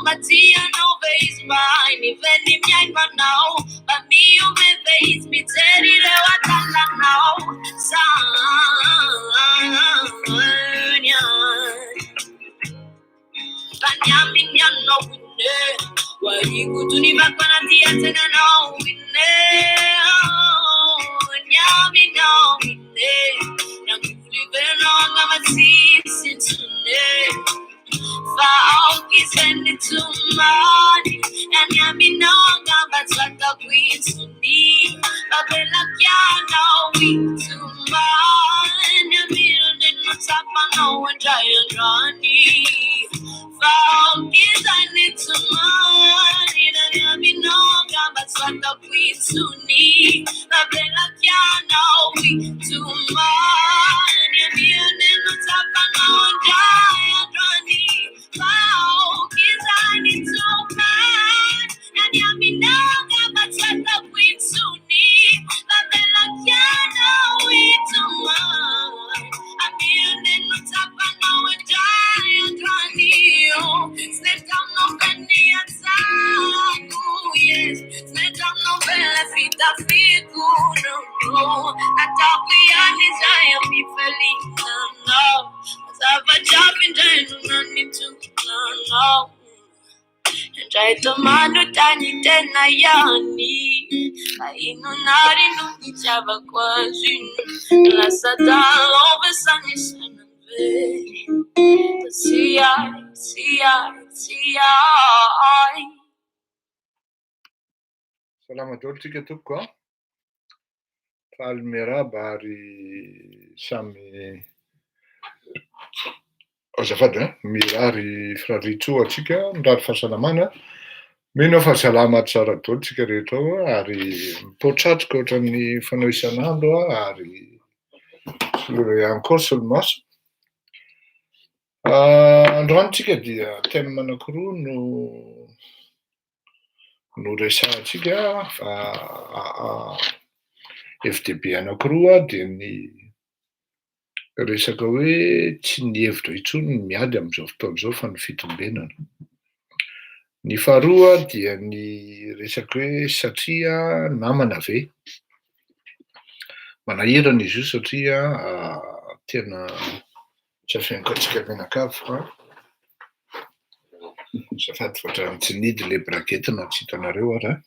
Mba tianao ve izy mba hainy ve ny mihaino anao? Mba mihomehy ve izy mijery ireo adalanao? Zany Salama daholo tsika tompoko a. Faly miarahaba ary samy azafady a, mirary firariantsoa antsika, mirary fahasalamana. Mino aho fa salama tsara daholo tsika rehetra ao ary mipoatratroka ohatran'ny fanao isan'andro ary soloina ihany koa solomaso. Androany tsika dia thème anankiroa no no resahantsika fa hevi-dehibe anankiroa dia ny resaka hoe tsy ny hevitra intsony ny miady amin'izao fotoana izao fa ny fitombenana. Ny faharoa dia ny resaka hoe satria namana ve? Manahirana izy io satria tena tsy afeniko antsika mianakavy fa azafady fa ohatran'ny tsy nidy ilay braguette na tsy hitanareo ary an,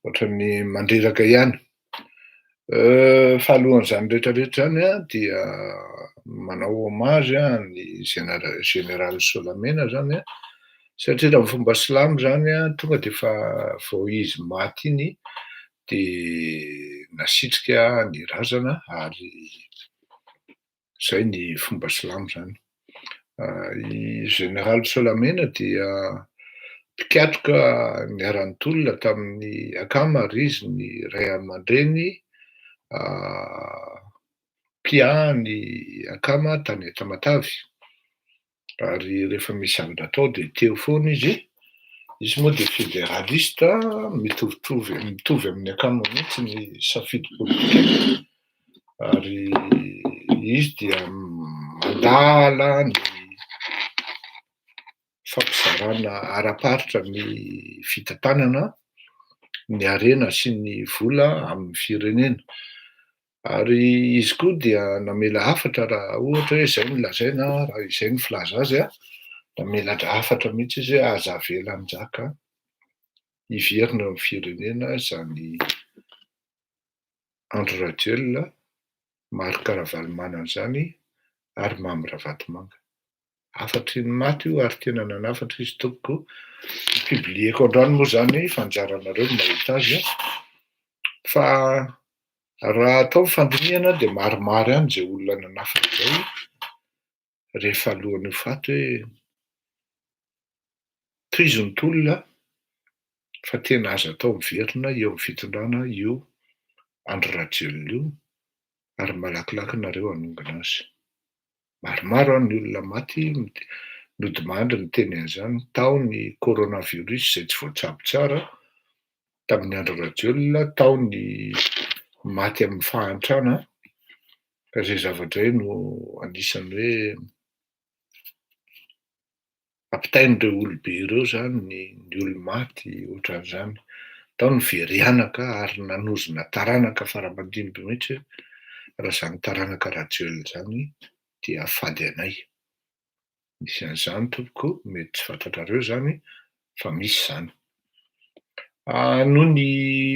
ohatran'ny mandreraka ihany. Fa alohan'izany rehetrarehetra izany an, dia manao hommage an'i général général Solamena izany an, satria raha ny fomba silamo izany an, tonga dia efa vao izy maty iny dia nasitrika ny razana ary Izay ny fomba silamo izany. I Général Solamena dia mpikatroka niara-nitolona tamin'ny akama ary izy ny ray aman-dreny mpiahy ny akama tany Tamatave. Ary rehefa misy zavatra atao dia teo foana izy. Izy moa dia federaliste, mitovitovy mitovy amin'ny akama mihitsy ny safidy politikany. Ary izy dia mandala ny fampizarana ara-paritra ny fitantanana ny harena sy ny vola amin'ny firenena. Ary izy koa dia namela hafatra raha ohatra hoe izay no lazaina, raha izay no filaza azy an, namela hafatra mihitsy izy hoe aza avela hanjaka hiverina eo amin'ny firenena izany Andry Rajoelina, Marc Ravalomanana izany ary Mamy Ravatomanga. Hafatry ny maty io ary tena nanafatra izy tompoko. Ni-publier-ko androany moa izany fa anjaranareo no mahita azy an. Fa raha atao ny fandinihana dia maromaro ihany izay olona nanafatra izay rehefa alohan'ny ho faty hoe tohizo ny tolona fa tena aza atao miverina eo amin'ny fitondrana io Andry Rajoelina io ary malakilaky nareo hanongana azy. Maromaro an ny olona maty nodimandry niteny an'izany, tao ny coronavirus izay tsy voatsabo tsara tamin'ny andro Rajoelina, tao ny maty amin'ny fahantrana, ka izay zavatra izay no anisan'ny hoe. Ampitain'ireo olobe ireo zany ny ny olo-maty ohatran'izany. Tao ny very anaka ary nanozona taranaka fara-mandimby mihitsy hoe raha izany taranaka Rajoelina izany dia fady anay. Misy an'izany tompoko, mety tsy fantatrareo izany fa misy izany. Noho ny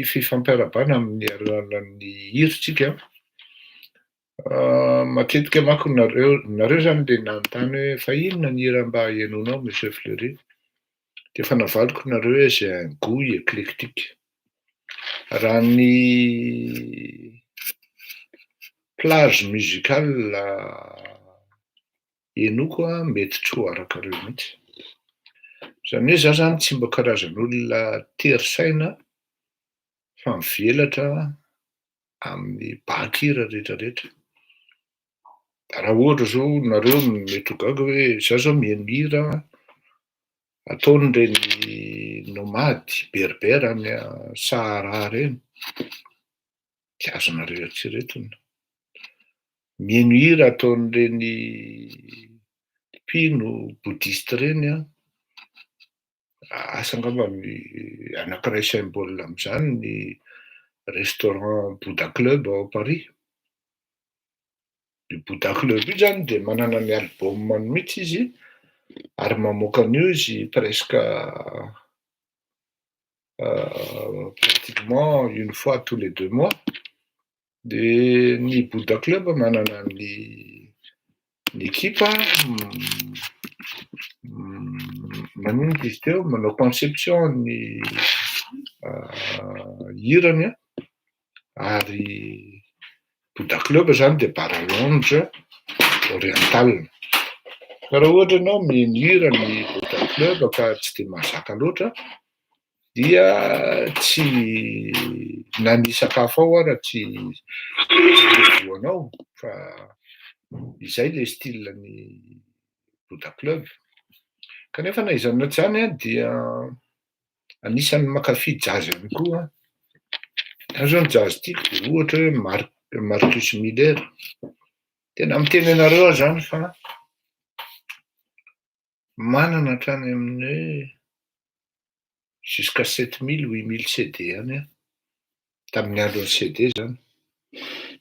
fifampiarahabana amin'ny alalan'ny hira tsika, Matetika manko nareo, nareo zany le nanontany hoe fa inona ny hira mba henoinao Monsieur Fleury? De efa navaliko nareo hoe j'ai un gout éclectique. Raha ny plage musicale henoko an, mety tsy ho arakareo mihitsy. Zany hoe za zany tsy mba karazan'olona tery saina fa mivelatra amin'ny bakira rehetra rehetra. Raha ohatra zao nareo mety ho gaga hoe za zao mihaino hira ataon'ireny nomady berbera any Sahara reny, tsy azonareo eritreretina. Mihaino hira ataon'ireny mpino bouddhiste reny aho. Asa angamba ny anankiray symbole amin'izany ny restaurant Bouddha Club ao Paris. Io Bouddha Club io zany dia manana ny album-ny mihitsy izy ary mamoaka an'io izy presque pratiquement une fois tous les deux mois. Dia ny Bouddha Club manana ny ny ekipa maninona izy teo, manao conception ny hirany an, ary Bouddha Club zany dia bar à lounge oriental. Fa raha ohatra ianao mihira ny Bouddha Club ka tsy dia mahazaka loatra dia tsy na ny sakafo ao ara tsy tsy de voanao fa izay le style ny Bouddha Club. Kanefa na izany na tsy izany an dia anisan'ny mankafy jazz ihany koa aho. Za zao ny jazz tiako de ohatra hoe Mar- Marcus Miller. Tena miteny anareo aho zany fa manana hatrany amin'ny hoe jusqu'à 7000, 8000 CD any aho, tamin'ny andron'ny CD zany.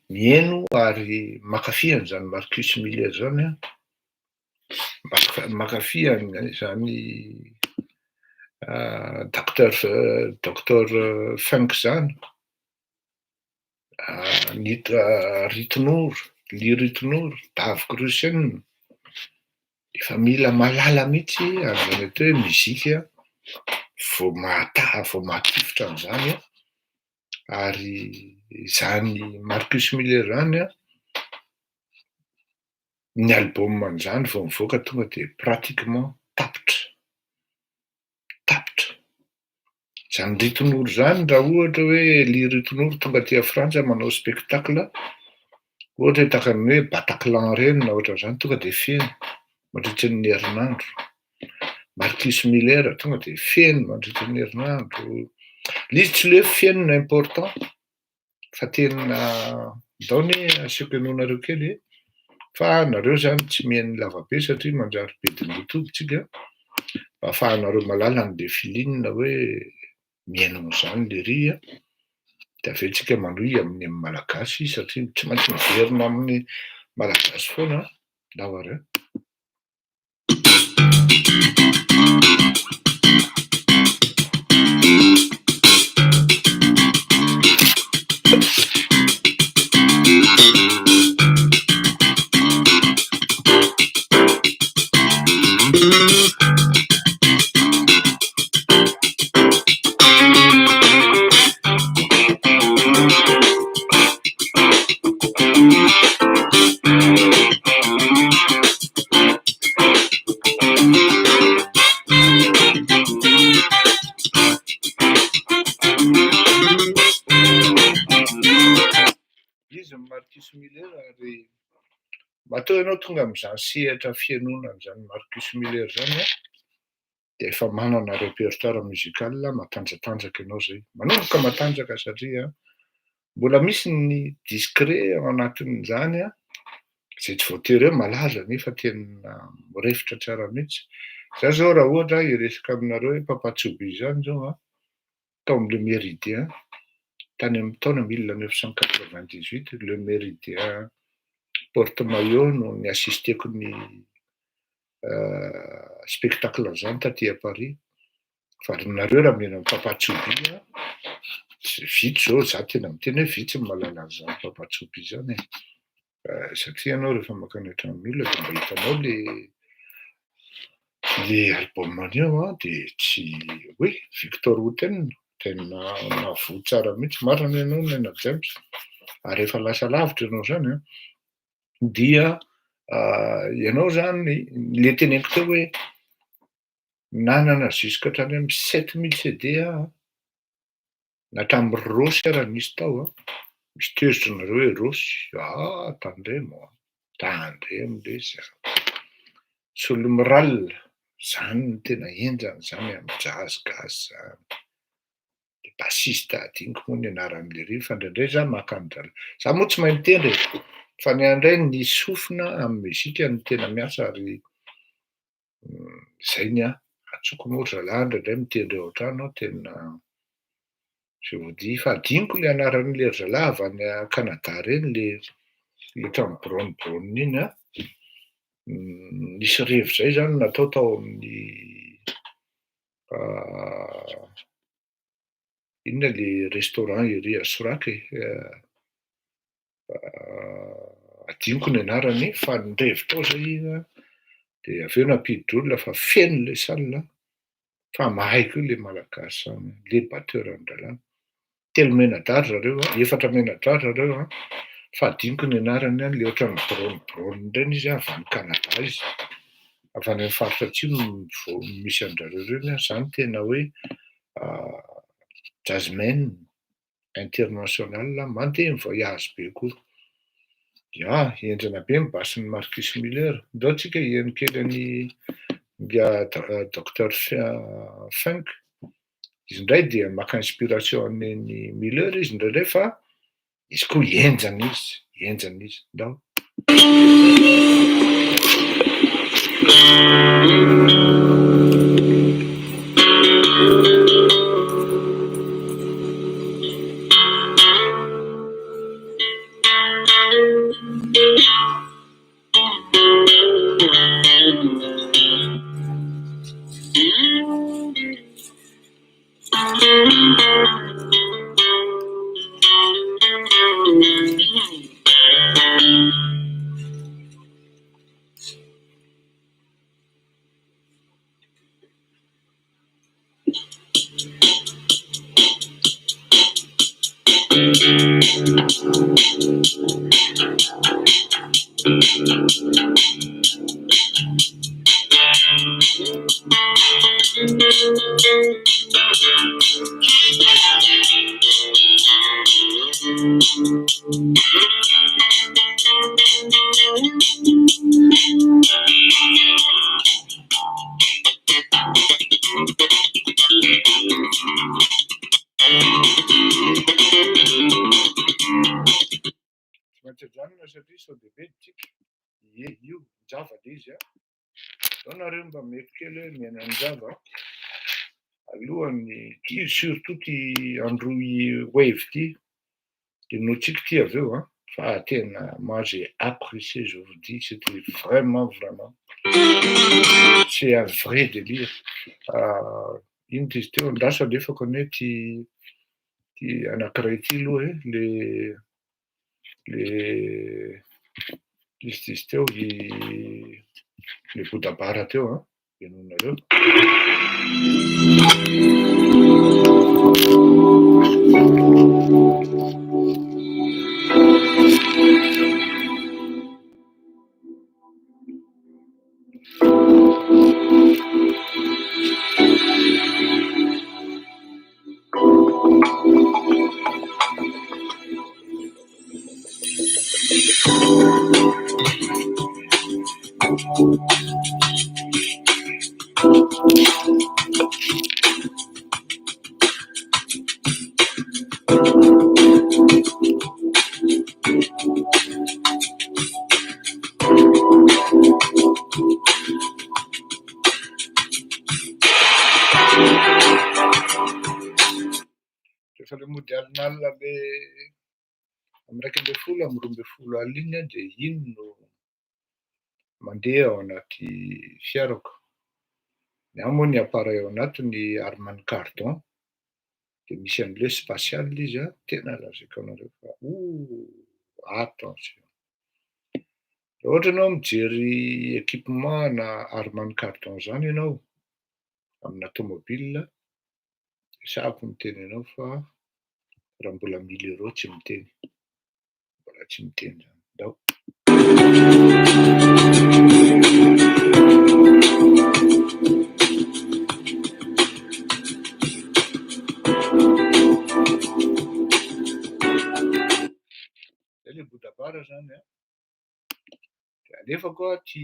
Mihaino ary mankafy an'izany Marcus Miller zany aho, mak- mankafy an'izany Docteur Docteur Funk zany, Nita Ritnour, Lee Ritnour, Dave Grusin. Efa mila mahalala mihitsy an'izany atao hoe mozika vao mahata- vao mahatifitra an'izany an, ary izany Marcus Miller zany an, ny album-n'izany vao mivoaka tonga de pratiquement tapitra. Tapitra. Izany Ritonoro izany raha ohatra hoe Lee Ritonoro tonga aty Frantsa manao spectacle, ohatra hoe tahaka ny hoe Bataclan ireny na ohatran'izany, tonga dia feno mandritry ny herinandro. Marcus Miller tonga dia feno mandritry ny herinandro. Ilay izy tsy le hoe feno no important fa tena ndao anie asiako henoinareo kely e, fa nareo zany tsy mihaino lavabe satria manjary bedin'ny youtube tsika, mba ahafahanareo mahalala an'le feeling hoe mihaino an'izany lery a, de avy eo tsika manohy amin'ny amin'ny malagasy satria tsy maintsy miverina amin'ny malagasy foana, ndao ary a. Izy ny Marcus Miller ary matoa ianao tonga amin'izany sehatra fihainoana an'izany Marcus Miller izany an, dia efa manana répertoire musical matanjatanjaka ianao izay. Manomboka matanjaka satria mbola misy ny discret ao anatin'izany an, izay tsy voatery hoe malaza nefa tena mirefotra tsara mihitsy. Za zao raha ohatra hiresaka aminareo hoe Papa Tsoby zany zao an, tao amin'ny Le Méridien, tany amin'ny taona 1998, Le Méridien Porte Maillot no ni-assisteko ny spectacle zany taty à Paris. Fa ry nareo raha mino an'i Papa Tsoby an, tsy vitsy zao, za tena miteny hoe vitsy ny mahalala an'izany Papa Tsoby zany e. Satria ianao rehefa mankany an-tranon'olona dia mba hitanao le le album-ny eo an, dia tsy hoe Victor Wooten, tena mahavoa tsara mihitsy, marina ianao Nena James, ary efa lasa lavitra ianao zany an, dia ianao zany le teneniko teo hoe nanana jusqu'à hatrany amin'ny 7000 CD aho an, na hatramin'ny Rossy ara nisy tao an, misy tezitra nareo hoe Rossy, ah tandremo an, tandremo lesy an, Solomiral, zany no tena henjana zany amin'ny jazz gasy zany, le bassiste adinoko moa ny anaran'le ry fa indraindray za maka an-dry zalahy, za moa tsy mahay mitendry e, fa ny ahy indray ny sofina amin'ny mozika no tena miasa ary Zay ny ahy. Antsoiko moa ry zalahy indraindray mitendry ao an-trano aho, tena je vous dis fa adinoko le anaran'le ry zalahy avy any Canada reny le le ohatran'ny brown brown iny an. Nisy revy zay zany natao tao amin'ny inona le restaurant ery Asoraka e? Adinoko ny anarany fa nirevy tao zay izy an, de avy eo nampiditra olona fa feno le salle fa mahay koa le malagasy zany, le batteur an-drahalahy. Telo mianadahy ry zareo an, efatra mianadahy ry zareo an, fa adinoko ny anarany an, le ohatran'ny brown brown ireny izy an, avy any Canada izy, avy any amin'ny faritra atsimo no misy an-dRareo ireny an, zany tena hoe jazzman. International mandeha mi-voyage be koa. Ya, henjana be ny basin'i Marcus Miller. Ndao tsika hiheno kely an'i ingahy Docteur Funk. Izy indray dia maka inspiration an'i Miller izy indraindray fa izy koa henjana izy, henjana izy. Ndao. Tsy maintsy ajanona satria sao dia be ny tsika. Ie, io, Njava le izy a. Zao nareo mba mety kely hoe mihaino an'i Njava alohan'ny ty surtout ty Androy Wave ty de henointsika ty avy eo an, fa tena moi j'ai apprécié je vous dis c'était vraiment vraiment c'est un vrai délire. Ino ty izy teo, andraso alefako anie ty ty anankiray ty aloha e, le le izy ty izy teo i le Bodabara teo an, henoinareo. Rehefa le mody alinalina le amin'ny 11 amin'ny 12 alina iny an, dia iny no mandeha ao anaty fiarako. Ny ahy moa ny appareil ao anatiny Harman Kardon, dia misy an'ilay hoe spatial izy an, tena lazaiko anareo fa ouh, attention. Raha ohatra ianao mijery équipement na Harman Kardon zany ianao amina tomobile, sahako miteny anao fa raha mbola mille euros tsy miteny, mbola tsy miteny zany. Ndao. Zay le Bodabara zany an. De alefako a ty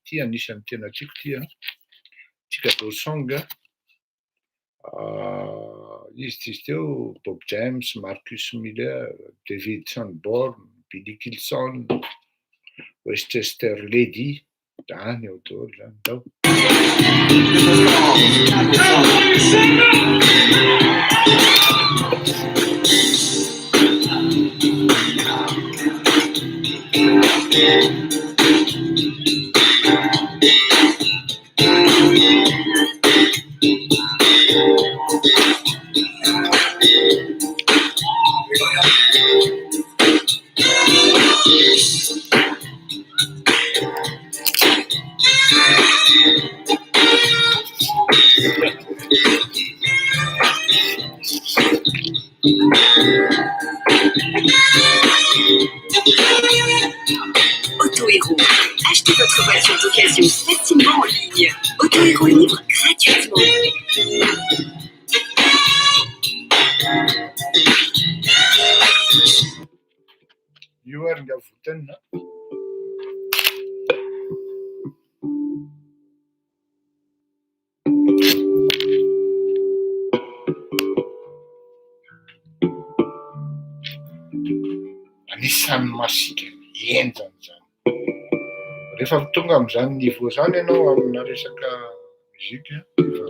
ty anisan'ny tena tiako ty an. Chicago Song a. Izy tsy izy teo Bob James, Marcus Miller, David Sanborn, Billy Kilson, Westchester Lady, zany ao daholo zany ndao. Auto Héros. Achetez votre voiture d'occasion facilement en ligne. Auto Héros livre gratuitement. Io ary nga votenina. Anisan'ny masiaka henjana izany. Rehefa tonga amin'izany niveau izany ianao amina resaka mozika efa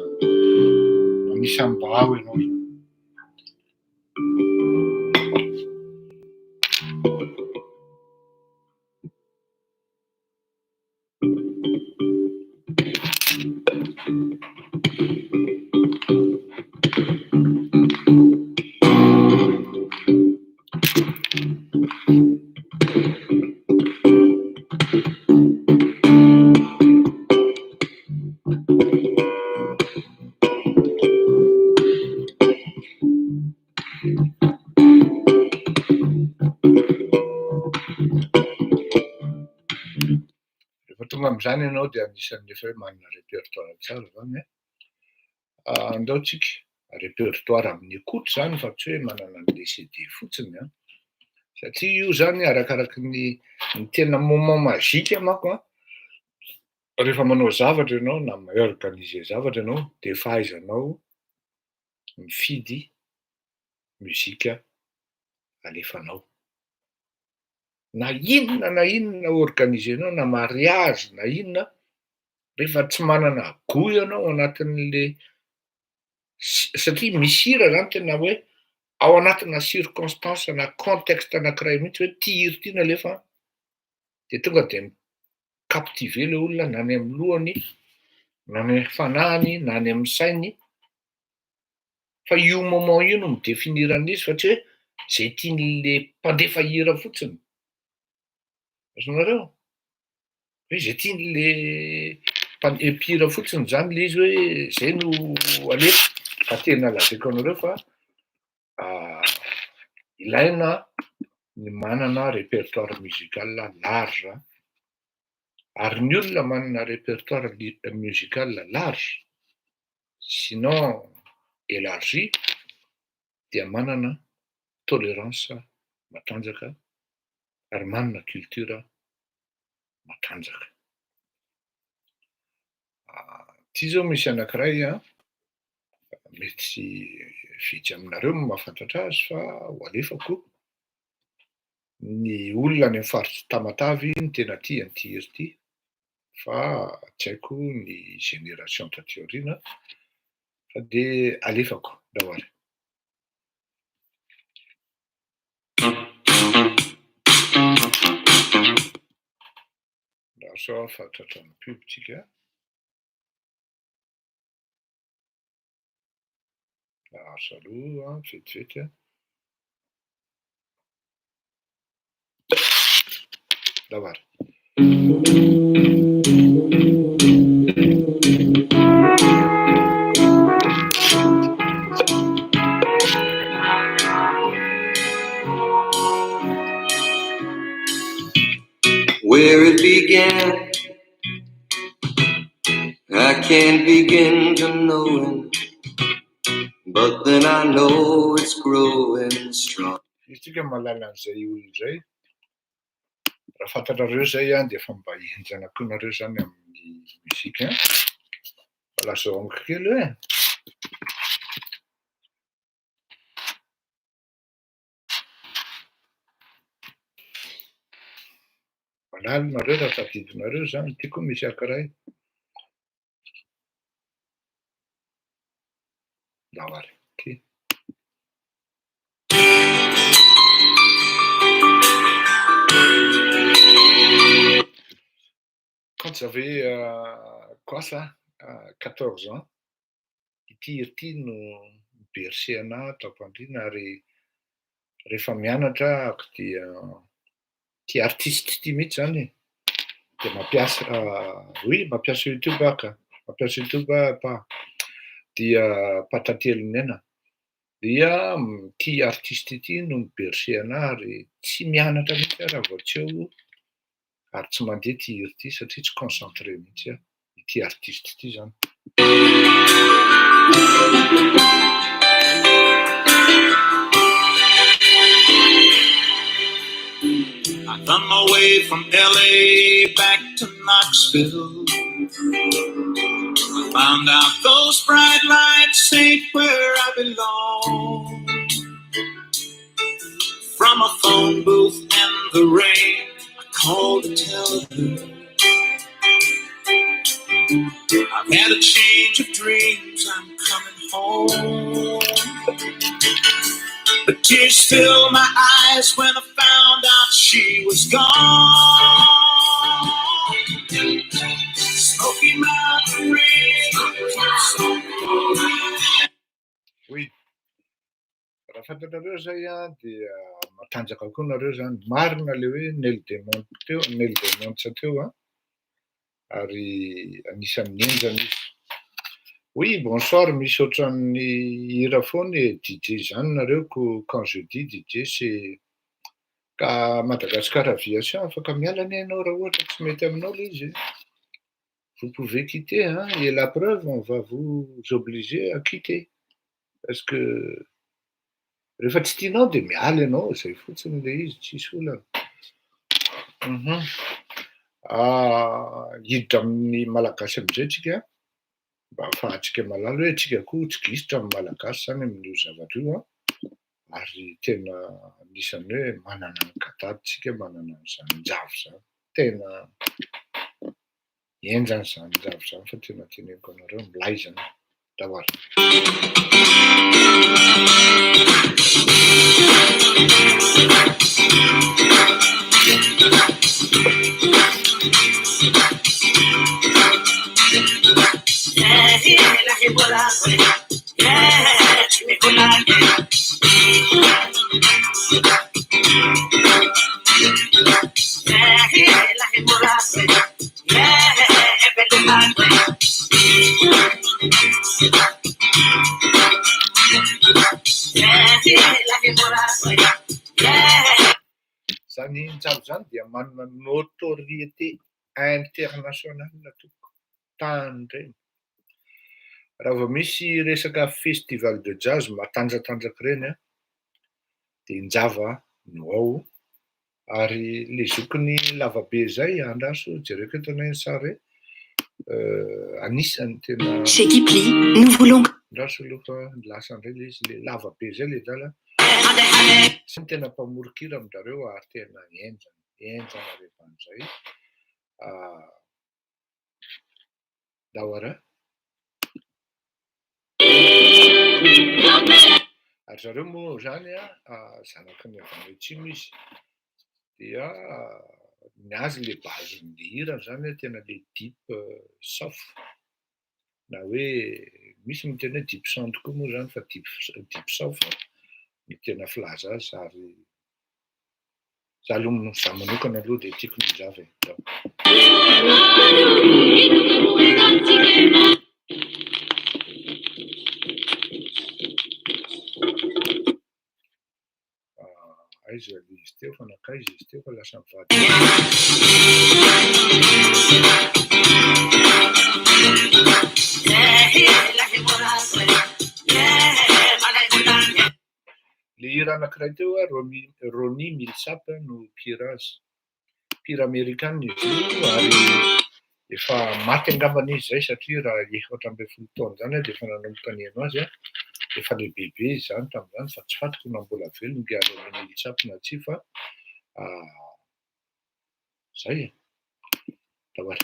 anisan'ny mba ao ianao zany. Rehefa tonga amin'izany ianao dia anisan'ny efa hoe manana répertoire tsara izany an. Andao tsika, répertoire amin'ny écoute izany fa tsy hoe manana an'ilay CD fotsiny an. Satria io izany arakaraky ny ny tena moment magique manko an, rehefa manao zavatra ianao na mi-organiser zavatra ianao dia fahaizanao mifidy mozika alefanao. Na inona na inona organiser-nao na mariage na inona, rehefa tsy manana goût ianao ao anatin'le satria misy hira zany tena hoe ao anatina circonstance na contexte anankiray mihitsy hoe ty hira ty no alefa de tonga de mi-captiver le olona na any amin'ny lohany na any amin'ny fanahiny na any amin'ny sainy, fa io moment io no mi-definir an'izy fa tsy hoe zay tian'le mpandefa hira fotsiny, azonareo? Hoe zay tian'le mpihira fotsiny zany le izy hoe zay no alefa, fa tena lazaiko anareo fa ilaina ny manana répertoire musical large, ary ny olona manana répertoire musical large sinon élargi dia manana tolérance matanjaka ary manana culture matanjaka. Ity zao misy anankiray an, mety vitsy aminareo no mahafantatra azy fa ho alefako, ny olona any amin'ny faritr'i Tamatave no tena tia an'ity hira ity fa tsy haiko ny génération taty aoriana. Fa dia alefako ndao ary. Lasa aho fa tratran'ny pub tsika. Lasa aloha vetivety a. Ndao ary. Where it began, I can't begin to knowing, but then I know it's growing strong. Isika mahalala an'izay olona izay. Raha fantatrareo izay an, dia efa mba henjana koa nareo izany amin'ny mozika an. Mba lazao amiko kely hoe. Malala nareo raha tadidinareo izany, ity koa misy ankiray. Ndao ary, ity. Quand j'avais quoi ça, 14 ans, ity hira ity no ni-bercer anah tao am-pandriana ary rehefa mianatra ahako dia ity artiste ity mihitsy zany e, dia mampiasa oui mampiasa youtube aho ka, mampiasa youtube aho pa, dia mpatantelin'ny aina, dia ity artiste ity no ni-bercer anah ary tsy mianatra mihitsy aho raha vao tsy eo ary tsy mandeha ity hira ity satria tsy concentré mihitsy aho, ity artiste ity zany. I found my way from LA back to Knoxville. I found out those bright lights ain't where I belong. From a phone booth in the rain, I called to tell her I've had a change of dreams, I'm coming home. The tears filled my eyes when I found out she was gone. Smoky Mountain rain, so cold. Oui. Raha fantatrareo zay an, dia matanjaka koa nareo zany. Marina le hoe Neil Diamond teo, Neil Diamond teo an, ary anisan'ny henjana izy. Oui, bonsoir, misy ohatran'ny hira foana e, DJ zany nareo ko quand je dis DJ c'est ka Madagascar Aviation afaka miala anie ianao raha ohatra tsy mety aminao le izy. Vous pouvez quitter hein, et la preuve on va vous obliger à quitter parce que rehefa tsy tianao dia miala ianao, zay fotsiny le izy, tsisy olana. Hiditra amin'ny malagasy amin'izay tsika mba ahafahantsika mahalala hoe tsika koa tsy gisitra amin'ny malagasy zany amin'io zavatra io an, ary tena anisan'ny hoe manana ny gadady tsika, manana an'izany njavy zany, tena henjana izany njavy zany fa tena teneniko anareo milay zany. Ndao ary. Zany njavy zany dia manana notoriété internationale tompoko, tandremo. Raha vao misy resaka festival de jazz matanjatanjaka ireny an, dia Njava no ao, ary le zokiny lavabe zay andraso jereko eto anie ny sary e, anisan'ny tena Chez Kipli, nous voulons andraso aloha fa lasa indray le izy, le lavabe zay le dala, zay no tena mpamoron-kira amin-drareo ary tena henjana, henjana rehefa an'izay. Ndao ary. Ary zareo moa zany a, zanaky ny avy any atsimo izy, dia ny azy le base-n'ny hirany zany a tena le deep south, na hoe misy miteny hoe deep sound koa moa zany, fa deep south ny tena filaza azy. Ary za aloha, za manokana aloha, de tiako ny zava e. Aiza le izy teo fa nakaiza izy teo fa lasa mivady? Le hira anankiray teo a, Ronnie Milsap no mpihira azy, mpihira amerikana izy io, ary efa maty angambany izy zay, satria raha 14 taona zany a de efa nanomboka nihaino azy a, efa lehibebe izy zany tamin'izany, fa tsy fantako na mbola velona nge Ronnie Milsap na tsia, fa zay e. Daholo.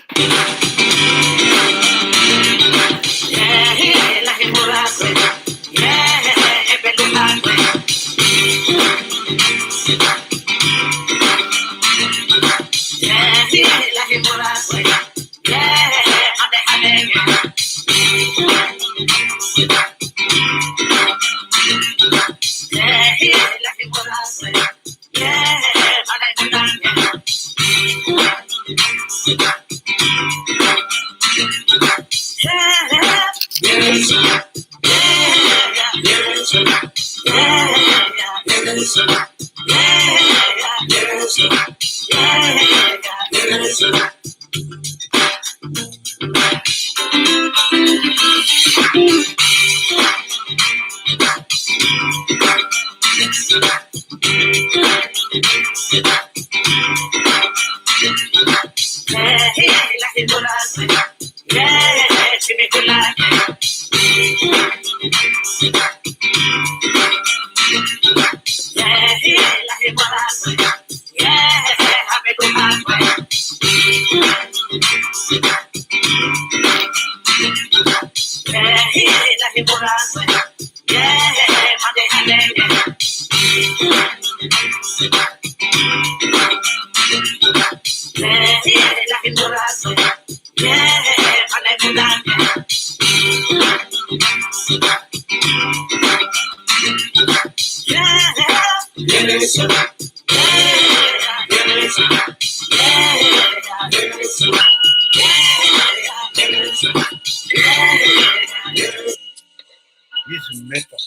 Izy ny maître,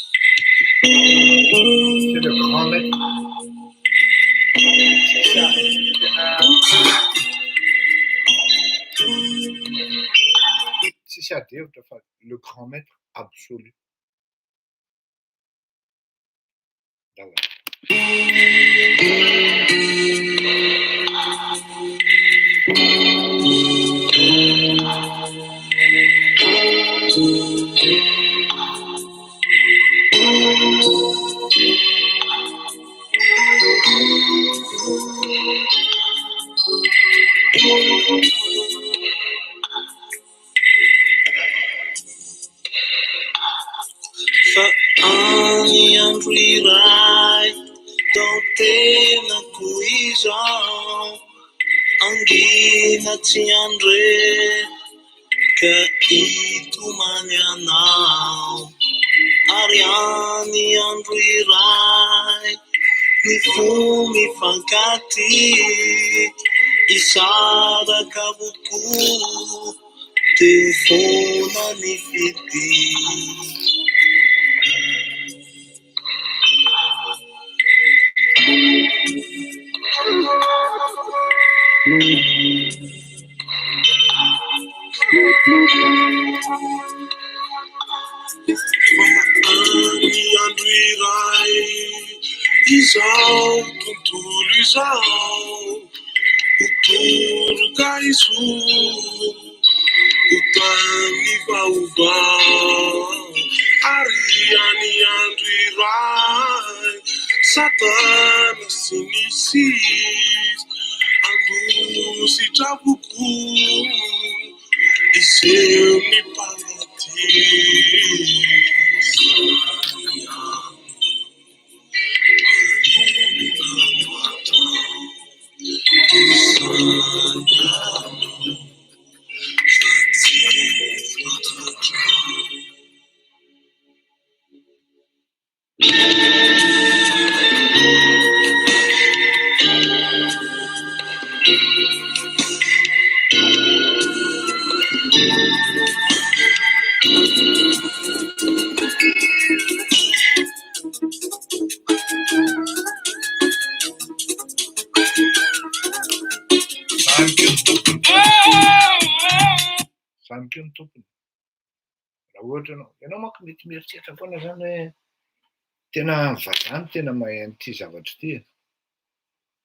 c'est le grand maître. Tena tsisy ady hevitra fa le grand maître absolu. Daholo. Fa any andro iray tao tenako izao, angina tsy andre ka hitomany anao. Ary any andro iray ny fo mifankatia hisaraka avokoa, teo foana ny fitia. Any andro iray izao tontolo izao ho toroka izo, ho tany vaovao. Ary any andro iray Satana sy ny sisa handositra avokoa, hiseho ny paradisa. io ny tompony. Raha ohatra ianao, ianao manko mety mieritreritra foana zany hoe tena vazaha no tena mahay an'ity zavatra ity e.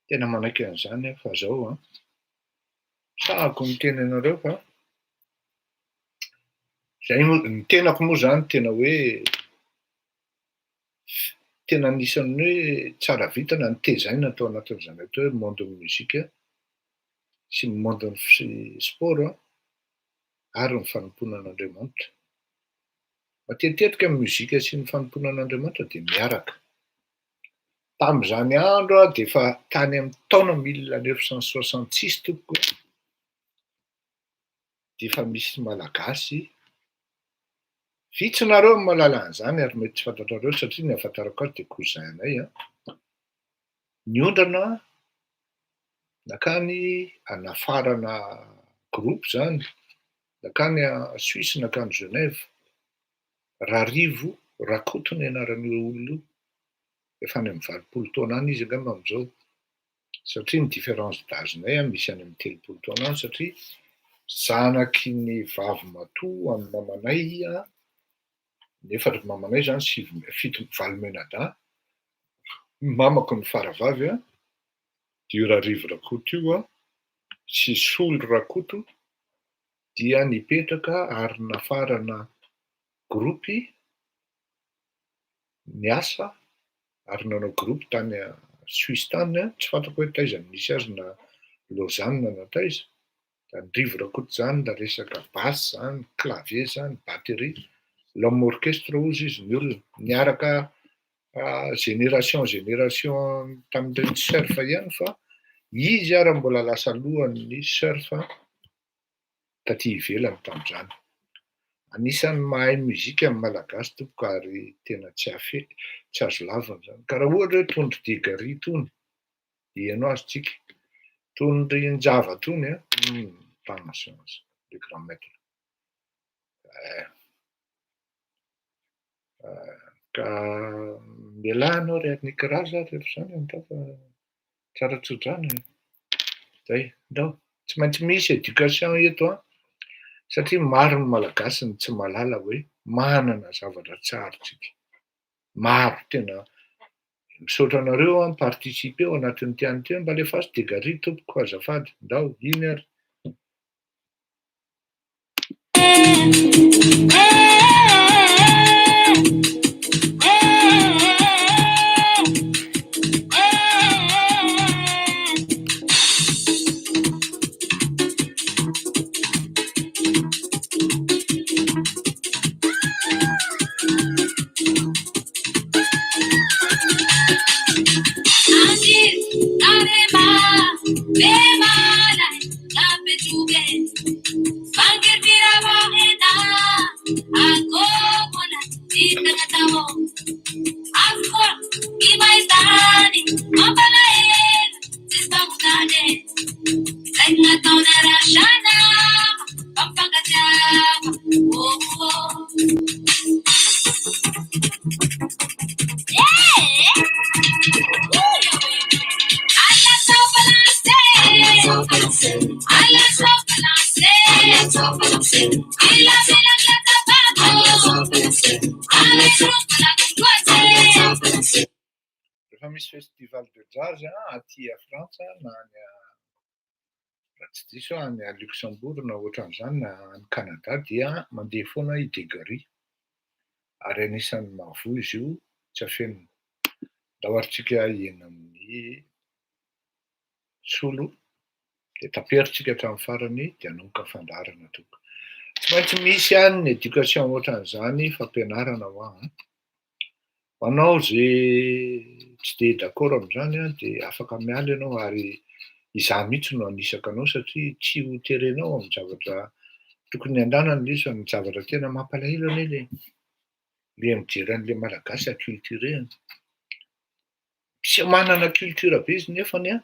Tena manaiky an'izany aho fa zao an, sahako miteny anareo fa zay moa, ny tenako moa zany tena hoe tena anisan'ny hoe tsara vintana nitezaina tao anatin'izany atao hoe monde-n'ny mozika sy ny monde-n'ny sport ary ny fanompoana an'Andriamanitra. Matetitetika ny mozika sy ny fanompoana an'Andriamanitra dia miaraka. Tamin'izany andro aho dia efa tany amin'ny taona 1966 tompoko dia efa misy Malagasy, vitsy nareo no mahalala an'izany ary mety tsy fantatrareo satria ny ahafantarako azy dia cousin anay an, niondrana nankany hanafarana groupe izany, nankany Suisse, nankany Genève. Rarivo Rakoto ny anaran'io olona io, efa any amin'ny 80 taona any izy angamba amin'izao, satria ny différence d'âge-nay misy any amin'ny 30 taona any satria zanaky ny vavimatoa amin'ny mamanay nefa ry mamanay izany sivy, fito, valo mianadahy, ny mamako ny faravavy dia io Rarivo Rakoto io sy Solo Rakoto dia nipetraka ary nafarana groupe niasa ary nanao groupe tany Suisse tany, tsy fantako hoe taiza no nisy azy na Lausanne na taiza, zany Rivo Rakoto zany na resaka basse zany, clavier zany, batterie, l'homme orchestre hozy izy ny olona, niaraka génération génération tamin'ireny surf ihany fa izy ara mbola lasa alohan'ny surf taty ivelany tamin'izany. Anisan'ny mahay mozika ny Malagasy tompoko ary tena tsy afe, tsy azo lavina izany. Ka raha ohatra hoe tondro Digary tony, heno azy tsika. Tony ry Njava tony an, hum, tension le grand maître. Eh. Ka mialà ianao ry Arnikiraza rehefa izany andao fa tsara tso-drano e. Zay, ndao. Tsy maintsy misy éducation eto an, satria maro ny Malagasy no tsy mahalala hoe manana zavatra tsara tsika. Maro tena. Misaotra anareo an, mi-participer ao anatin'ity any ity, mba alefaso dégâts tompoko azafady, ndao, iny ary. Rehefa misy festival de jazz aty a Frantsa na any raha tsy diso aho any Luxembourg na ohatran'izany na any Canada dia mandeha foana i Degary ary anisan'ny mahavoa izy io tsy afenina. Ndao ary tsika hiaina amin'ny solo dia taperintsika hatramin'ny farany dia hanomboka fandaharana tompoko. Tsy maintsy misy ihany ny éducation ohatran'izany fampianarana hoa an. Ho anao ze tsy dia d'accord amin'izany an dia afaka miala ianao ary izaho mihitsy no hanisaka anao satria tsy ho terenao amin'ny zavatra tokony handanana ilay izy fa ny zavatra tena mampalahelo anie le le mijery an'ilay malagasy acculturé an. Tsy manana culture be izy nefany an,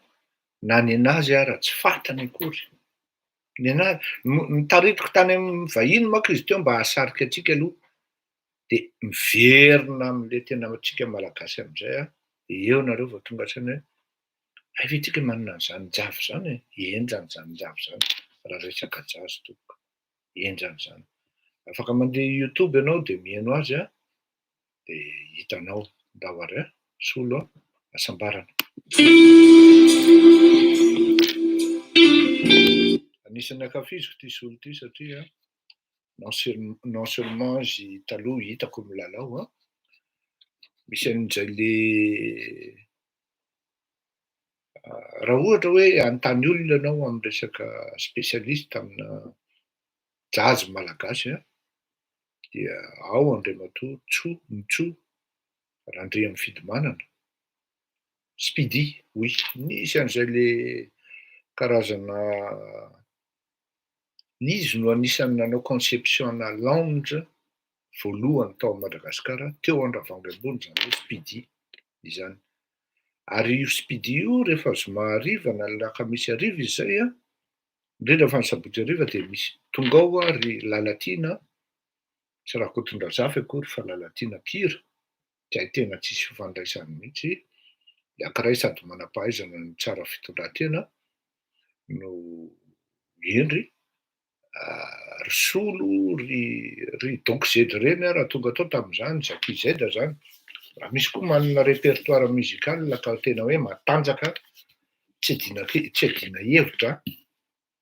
na nenazy ara tsy fantany akory. Nenazy, notaritiko tany amin'ny vahiny manko izy teo mba hahasarika antsika aloha, dia miverina amin'ilay tena antsika malagasy amin'izay an, dia eo nareo vao tonga saina hoe hay ve tsika manana an'izany njavy izany e, henjana izany njavy izany raha resaka jazz tompoko. Henjana izany. Afaka mandeha youtube ianao dia mihaino azy an, dia hitanao. Ndao ary an, Solo an, hasambarana. Anisan'ny ankafiziko ity Solo ity satria non non seulement izy taloha hitako milalao an, misy an'izay le Raha ohatra hoe hanontany olona ianao amin'ny resaka spécialiste amina jazz malagasy an, dia ao Andriamatoa Tso Ntso Randriamifidimanana, Speedy, oui, nisy an'izay le karazana, izy no anisan'ny nanao conception-na lounge voalohany tao Madagasikara, teo Andravoahangy ambony izany hoe Speedy izany. Ary io Speedy io rehefa zoma hariva na alakamisy hariva izy izay an, indrindra fa ny sabotsy hariva dia misy tonga ao hoa ry Lalatiana, tsy Rakotondrazafy akory fa Lalatiana mpihira, izay tena tsisy fifandraisany mihitsy, ny ankiray sady manam-pahaizana no tsara fitondran-tena no hendry, ry Solo, ry ry Donk Z ireny ara tonga tao tamin'izany, Jackie Z zany. Raha misy koa manana répertoire musical ka tena hoe matanjaka, tsy adina tsy adina hevitra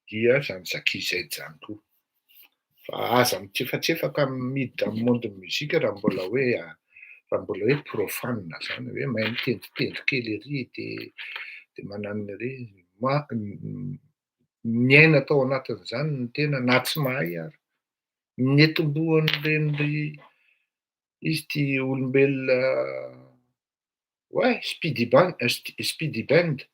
dia zany Jackie Z zany koa. Fa aza mitsefatsefaka miditra amin'ny monde musique raha mbola hoe raha mbola hoe profane zany, hoe mahay mitendritendry kely ery de de mananona ery. Ma- Niaina tao anatin'izany ny tena na tsy mahay ary. Netombohan'ireny ry izy ity olombelona ouais Speedy Band Speedy Band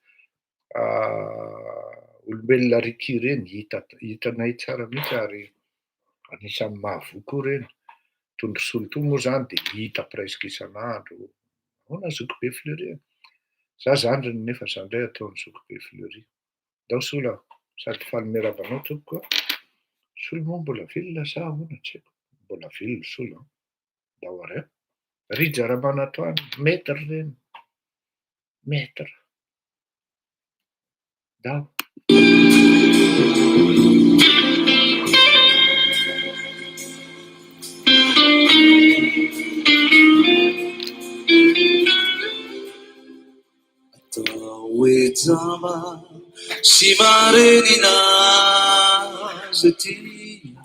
olombelona Ricky ireny hita hitanay tsara mihitsy ary anisan'ny mahavoa koa ireny. Tondrosoa toa moa izany dia hita presque isan'andro. Ahoana zokibe Fleury a? Za zandriny nefa za indray ataon'i zokibe Fleury. Ndao Sola a! Sady faly miarahaba anao tompoko a! Solo moa mbola velona sa ahoana tsy haiko. Mbola velona Solo an! Ndao ary an! Rija Ramanantoanina, maître ireny, maître. Ndao. Atao hoe jamba sy marenina aza tia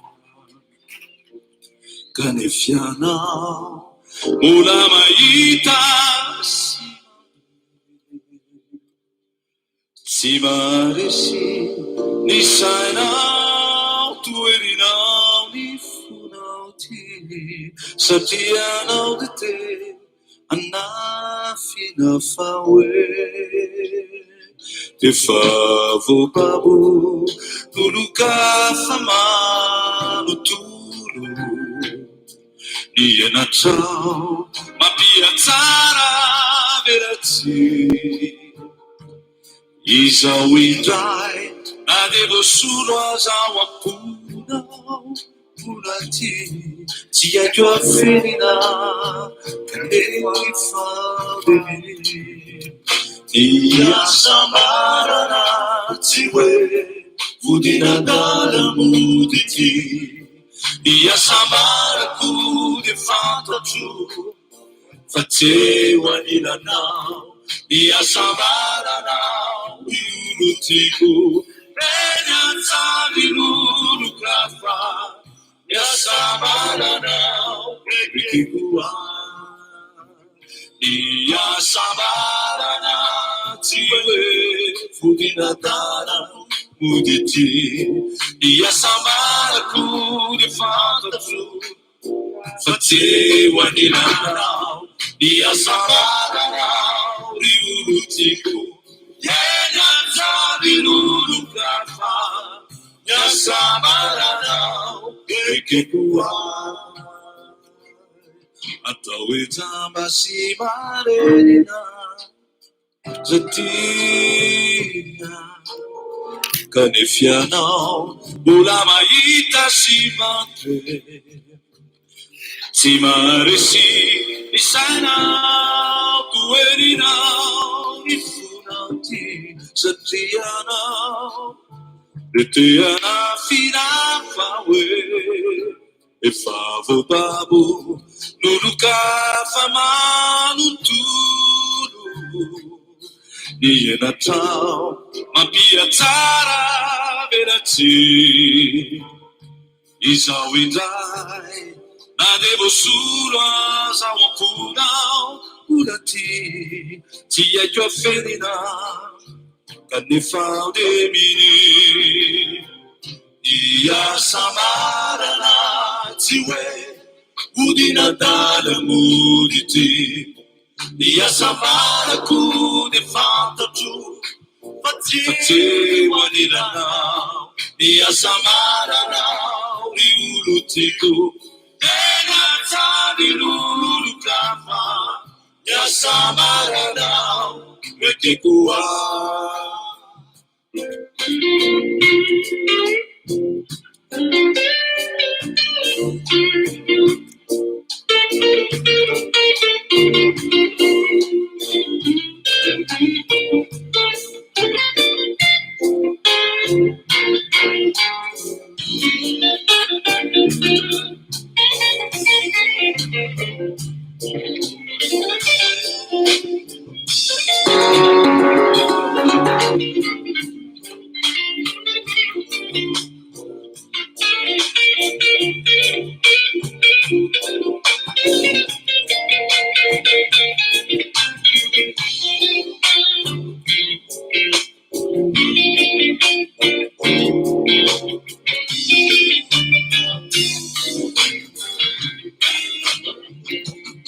kanefa ianao mbola mahita sy Tsy maharesy ny sainao toherinao ny fonao ty satria ianao dia te hanafina fa hoe efa voababo olon-kafa manontolo. Ny henatrao mampihatsara velatsihy. Izao indray na dia voasolo aza ao am-ponao mbola tia. Tsy haiko afenina kanefa efa be. Ny hasambarana tsy hoe fodiana-dala mody ity. Ny hasambarako dia fantatro fa tsy eo anilanao. Ny hasambaranao io no tiako. Eny an-tsaviroroka Ny hasambaranao ekeko ahy. Ny hasambarana tsy hoe fodin'adala mody ety. Ny hasambarako dia fantatro fa tsy eo anilanao. Ny hasambaranao ry olon-tiako. Eny an-tsaviroroka fa Ny hasambaranao ekeko ahy. Atao hoe jamba sy marenina Satria kanefa ianao mbola mahita sy mandre. Tsy maharesy ny sainao toherinao ny fonao ity satria ianao. De te hanafina fa hoe efa voababo n'olon-kafa manontolo. Ny henatrao mampihatsara velatsihy. Izaho indray na dia voasolo aza ao am-ponao mbola tia. Tsy haiko afenina kanefa aho dia minia. Ny hasambarana tsy hoe hodiana adala mody ity. Ny hasambarako dia fantatro fa tsy eo anilanao. Ny hasambaranao ry olon-tiako tena tsara irololokafa. Ny hasambaranao ekeko ahy.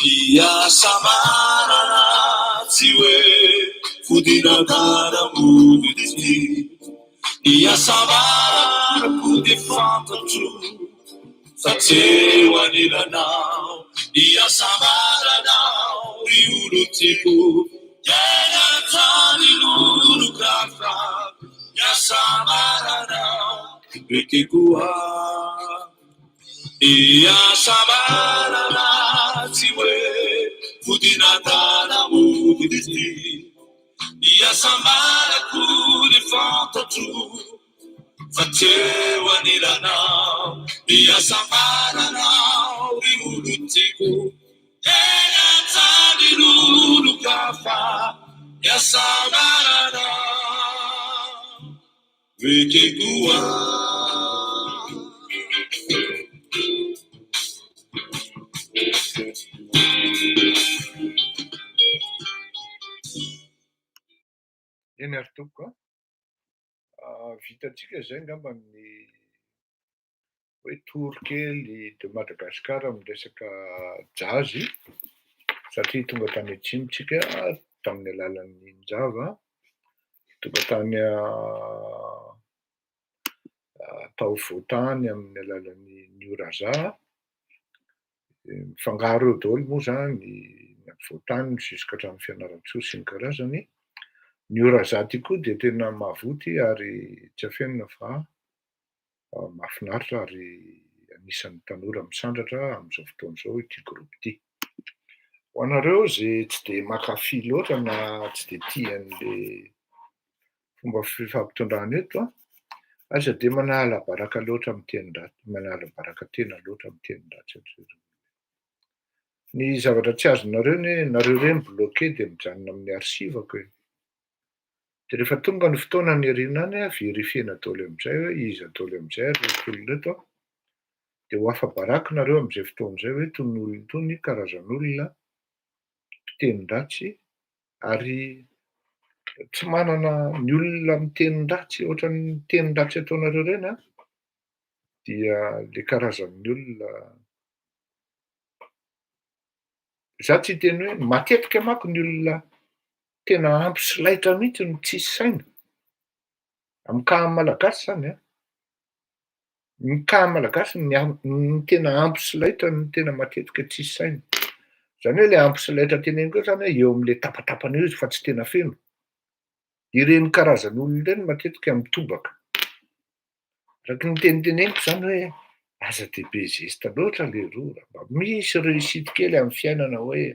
Ny hasambarana tsy hoe fodiana adala mody ity. Ny hasambarako dia fantatro fa tsy eo anilanao. Ny hasambaranao ry olon-tiako tena tsara irololokafa. Ny hasambaranao ekeko ahy. Ny hasambarana tsy hoe fodiana adala mody ity. Ny hasambarako dia fantatro fa tsy eo anilanao. Ny hasambaranao ry olon-tiako tena tsara irolokafa. Ny hasambaranao ekeko ahy. Eny ary tompoko a, vitantsika izay angamba ny hoe tour kely de Madagascar amin'ny resaka jazz satria tonga tany atsimo tsika tamin'ny alalan'ny Njava, tonga tany tao Voatany amin'ny alalan'ny Nioraza, mifangaro eo daholo moa zany ny ampovoantany jusqu'à hatramin'ny Fianarantsoa sy ny karazany. Ny Oraza ty koa dia tena mahavoty ary tsy afenina fa mahafinaritra ary anisan'ny tanora misandratra amin'izao fotoana izao ity groupe ity. Ho anareo izay tsy dia mankafy loatra na tsy dia tia an'le fomba fifampitondrana eto an, aza dia manala baraka loatra amin'ny teny ratsy, manala baraka tena loatra amin'ny teny ratsy antsika. Ny zavatra tsy azonareo anie, nareo ireny bloqué dia mijanona amin'ny archive-ko e. Dia rehefa tonga ny fotoana any aoriana any an, vérifier-na daholo amin'izay hoe iza daholo amin'izay ary ireto olona ireto an. Dia ho afa-baraka nareo amin'izay fotoana izay hoe itony olona itony karazan'olona mpiteny ratsy ary tsy manana ny olona miteny ratsy ohatran'ny miteny ratsy ataonareo ireny an, dia le karazan'ny olona za tsy hiteny hoe matetika manko ny olona tena ampy sy laitra mihitsy no tsisy saina, amin'ny cas malagasy zany an, ny cas malagasy ny am- ny tena ampy sy laitra no tena matetika tsisy saina, zany hoe le ampy sy laitra teneniko eo zany hoe eo am'le tapatapany eo izy fa tsy tena feno, ireny karazan'olona ireny matetika mitobaka. Araky ny teniteneniko zany hoe aza de be zesta loatra leroa, raha mba misy réussite kely amin'ny fiainana hoe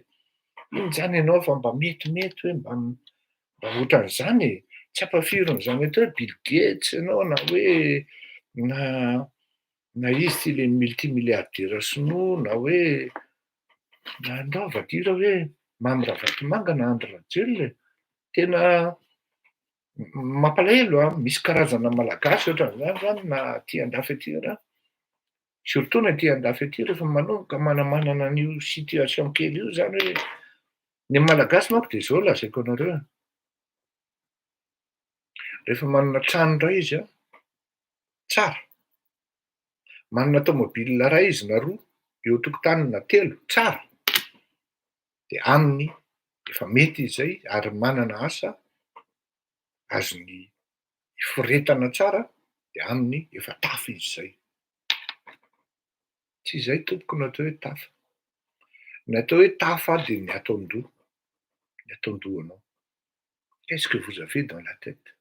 iny zany ianao fa mba metimety hoe mba mba ohatran'izany e. Tsy ampafirin'izany atao hoe Bill Gates ianao na hoe na izy ty le multimilliardaire sinoa na hoe na ndao on va dire hoe Mamy Ravatomanga na Andry Rajoelina e. Tena mampalahelo a, misy karazana malagasy ohatran'izany zany na aty andafy aty raha, surtout ny aty andafy aty rehefa manomboka manamanana an'io situation kely io zany hoe ny malagasy manko de zao lazaiko anareo e, rehefa manana trano ray izy a, tsara, manana tomobile ray izy na roa eo an-tokotany na telo, tsara, de aminy efa mety izy zay ary manana asa azony iforetana tsara de aminy efa tafa izy zay. Tsy izay tompoko no atao hoe tafa. Ny atao hoe tafa de ny ato an-doha, ny ato an-dohanao. Qu'est-ce que vous avez dans la tête?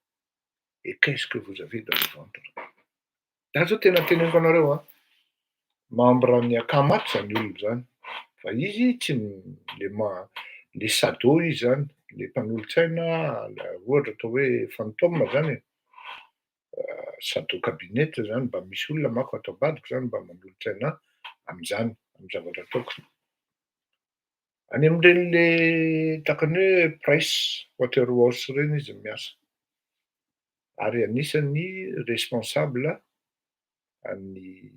Et qu'est-ce que vous avez dans le ventre? Za zao tena teneniko anareo a, membre ny akamato zany olona zany, fa izy tsy le le sado izy zany, le mpanolotsaina ohatra atao hoe fantôme zany e, shadow cabinet zany mba misy olona manko ato ambadiko zany mba manolotsaina ahy am'zany, amy zavatra ataoko. Any am'ireny le tahaka ny hoe Price Waterhouse reny izy miasa, ary anisan'ny responsable amin'ny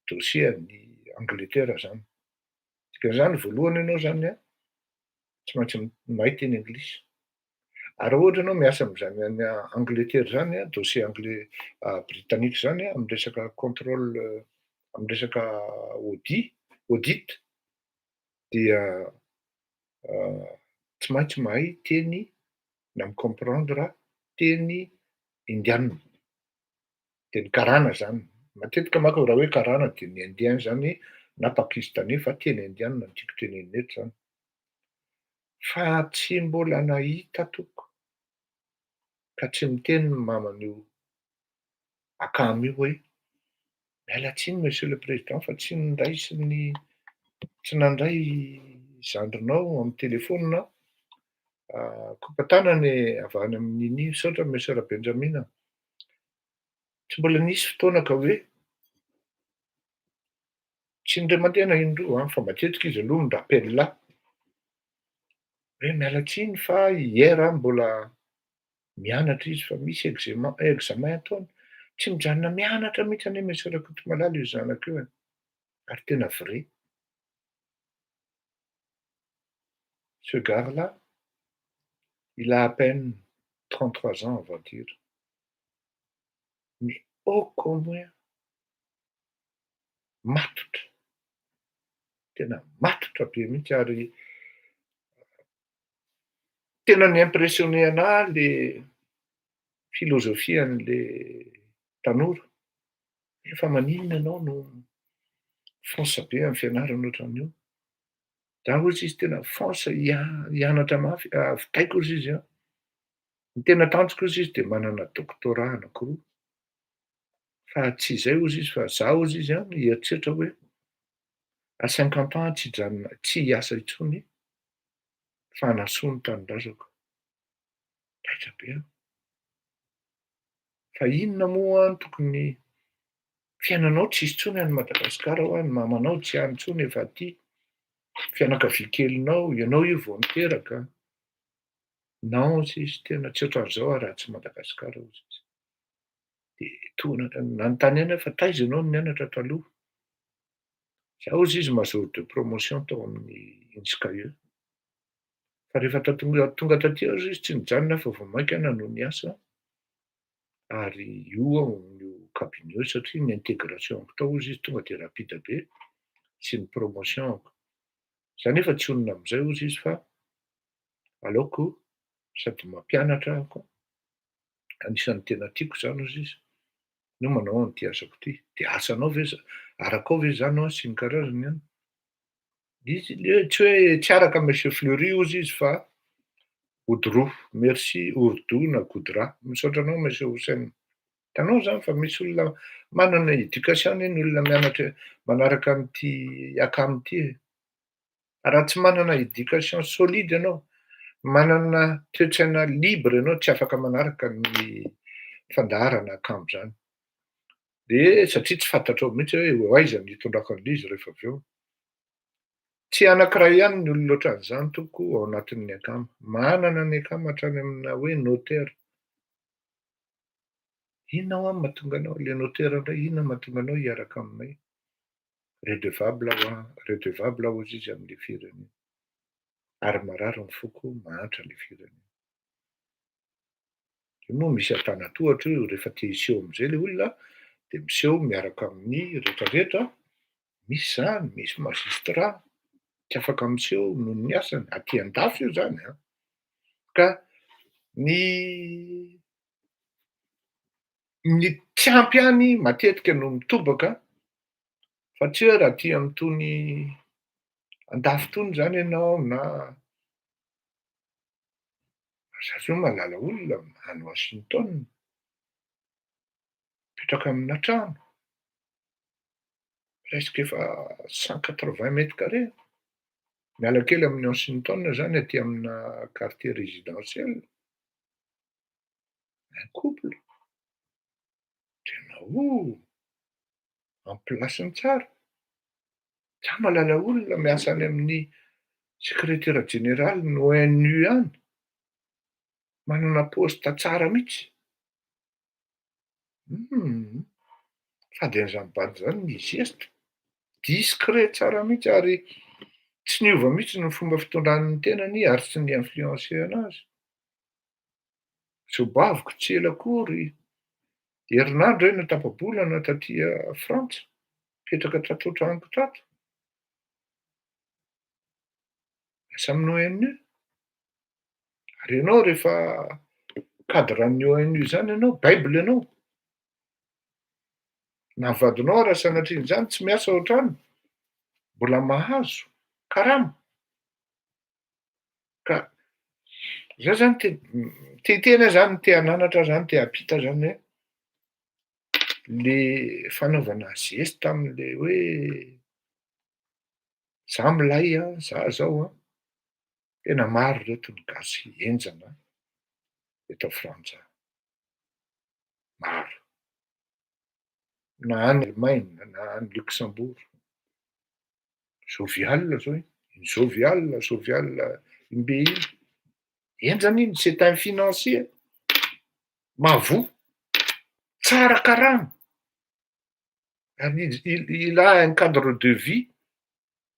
dossier any Angleterre zany. Dikan'izany voalohany ianao zany a, tsy maintsy mahay teny anglisy. Ary raha ohatra ianao miasa am'zany any Angleterre zany a, dossier anglais britannique zany a, amy resaka contrôle, amy resaka audit dia tsy maintsy mahay teny na mi-comprendre teny indiana, teny karana zany. Matetika manko raha hoe karana de ny indien zany na pakistanais fa teny indiana no tiako tenenina eto zany. Fa tsy mbola nahita tompoko ka tsy miteny ny maman'io akama io hoe miala tsiny monsieur le président fa tsy niraisiny, tsy nandray zandrinao amy telefona kopa-tanany avy any amin'iny. Misaotra monsieur Rabenjamina. Tsy mbola nisy fotoana ka hoe tsy indray mandeha na indroa fa matetika izy aloha mi-rappelle ahy hoe miala tsiny fa hier aho mbola mianatra izy fa misy examen ataony. Tsy mijanona mianatra mihitsy anie monsieur Rakotomalala io zanako io e, ary tena vrai. Ce gars-là, il a à peine 33 ans, on va dire. Mais ô combien matotra, tena matotra be mihitsy ary tena ny impressionné anahy le filozofia an'le tanora. Efa maninona ianao no fonce be amy fianarana ohatran'io? Za ozy izy tena fonce hianatra mafy, vitaiko ozy izy a. Ny tena tanjoko ozy izy de manana doctorat anankiroa. Fa tsy izay ozy izy fa za ozy izy a mieritreritra hoe à 50 ans tsy hijanona, tsy hiasa intsony fa hanasoa ny tanindrazako. Taitra be aho. Fa inona moa no tokony fiainanao tsisy intsony any Madagasikara hoa, ny mamanao tsy any intsony efa aty, fianakavia kelinao, ianao io vao niteraka. Non ozy izy tena tsy ohatran'izao aho raha tsy Madagasikara ozy izy. De tohina nanontany aina fa taiza ianao no nianatra taloha? Za ozy izy major de promotion tao amin'ny INSCAE. Fa rehefa tonga taty aho izy tsy nijanona fa vao mainka nanao ny asa ary io ao amin'io cabinet io satria ny intégration-ko tao ozy izy tonga de rapide be sy ny promotion-ko. Za nefa tsy honina am'izay ozy izy fa aleoko sady mampianatra ahako, anisan'ny tena tiako zany ozy izy no manao an'ity asako ity. De asanao ve arakao ve zany ao sy ny karazany any? Izy le tsy hoe tsy araka monsieur Fleury ozy izy fa Oudrou, merci Ourdou na Goudra. Misaotra anao monsieur Hossein. Hitanao zany fa misy olona manana éducation anie ny olona mianatra manaraka an'ity akama ity e. Raha tsy manana éducation solide ianao, Manana toe-tsaina libre ianao, tsy afaka manaraka ny fandaharana akamo zany. De satria tsy fantatrao mihitsy hoe ho aiza ny hitondrako an'le izy rehefa avy eo. Tsy anankiray ihany ny olona ohatran'izany tompoko ao anatin'ny akama. Manana ny akama hatrany amina hoe notaire. Inona hoa no mahatonga anao, le notaire indray, inona mahatonga anao hiaraka aminay? Redevable aho an, redevable aho hozy izy amin'le firenena. Ary marary ny foko, mahantra le firenena. Io moa misy antanatohatra io, rehefa te hiseho am'izay le olona de miseho miaraka amin'ny rehetrarehetra, misy zany, misy magistrat tsy afaka miseho noho ny asany, aty an-dafy io zany an. Ka ny tsy ampy ihany matetika no mitobaka, fa tsy hoe raha aty am'tony andafy tony zany ianao, na za zao mahalala olona any Washington, mipetraka amina trano presque efa 180 mètres carrés, miala kely amin'ny Washington zany, aty amina quartier résidentiel, un couple tena o amy place-ny tsara. Za mahalala olona miasa any amin'ny secrétaire général ny ONU any, manana poste tsara mihitsy. Sady an'izany bandy zany mizesta, discret tsara mihitsy, ary tsy niova mihitsy ny fomba fitondran'ny tenany ary tsy ny influencé anazy. Zobaviko tsy ela akory, herinandro eny tapa-bolana taty Frantsa, mipetraka tato an-tranoko tato. Miasa amin'ny ONU. Ary ianao rehefa cadre an'ny ONU zany ianao, baiboly ianao. Na vadinao raha sanatrian'izany tsy miasa ao an-trano, mbola mahazo karama. Ka za zany te te hiteny aho zany, te hananatra zany, te hampita zany hoe le fanaovana geste am'le hoe za milay a, za zao a, tena maro reto ny gasy henjana eto Frantsa. Maro. Na any Allemagne, na any Luxembourg. Jovial zao iny, jovial, jovial imbe iny. Henjana iny, c'est un financier. Mahavoa, tsara karama. Ary il a un cadre de vie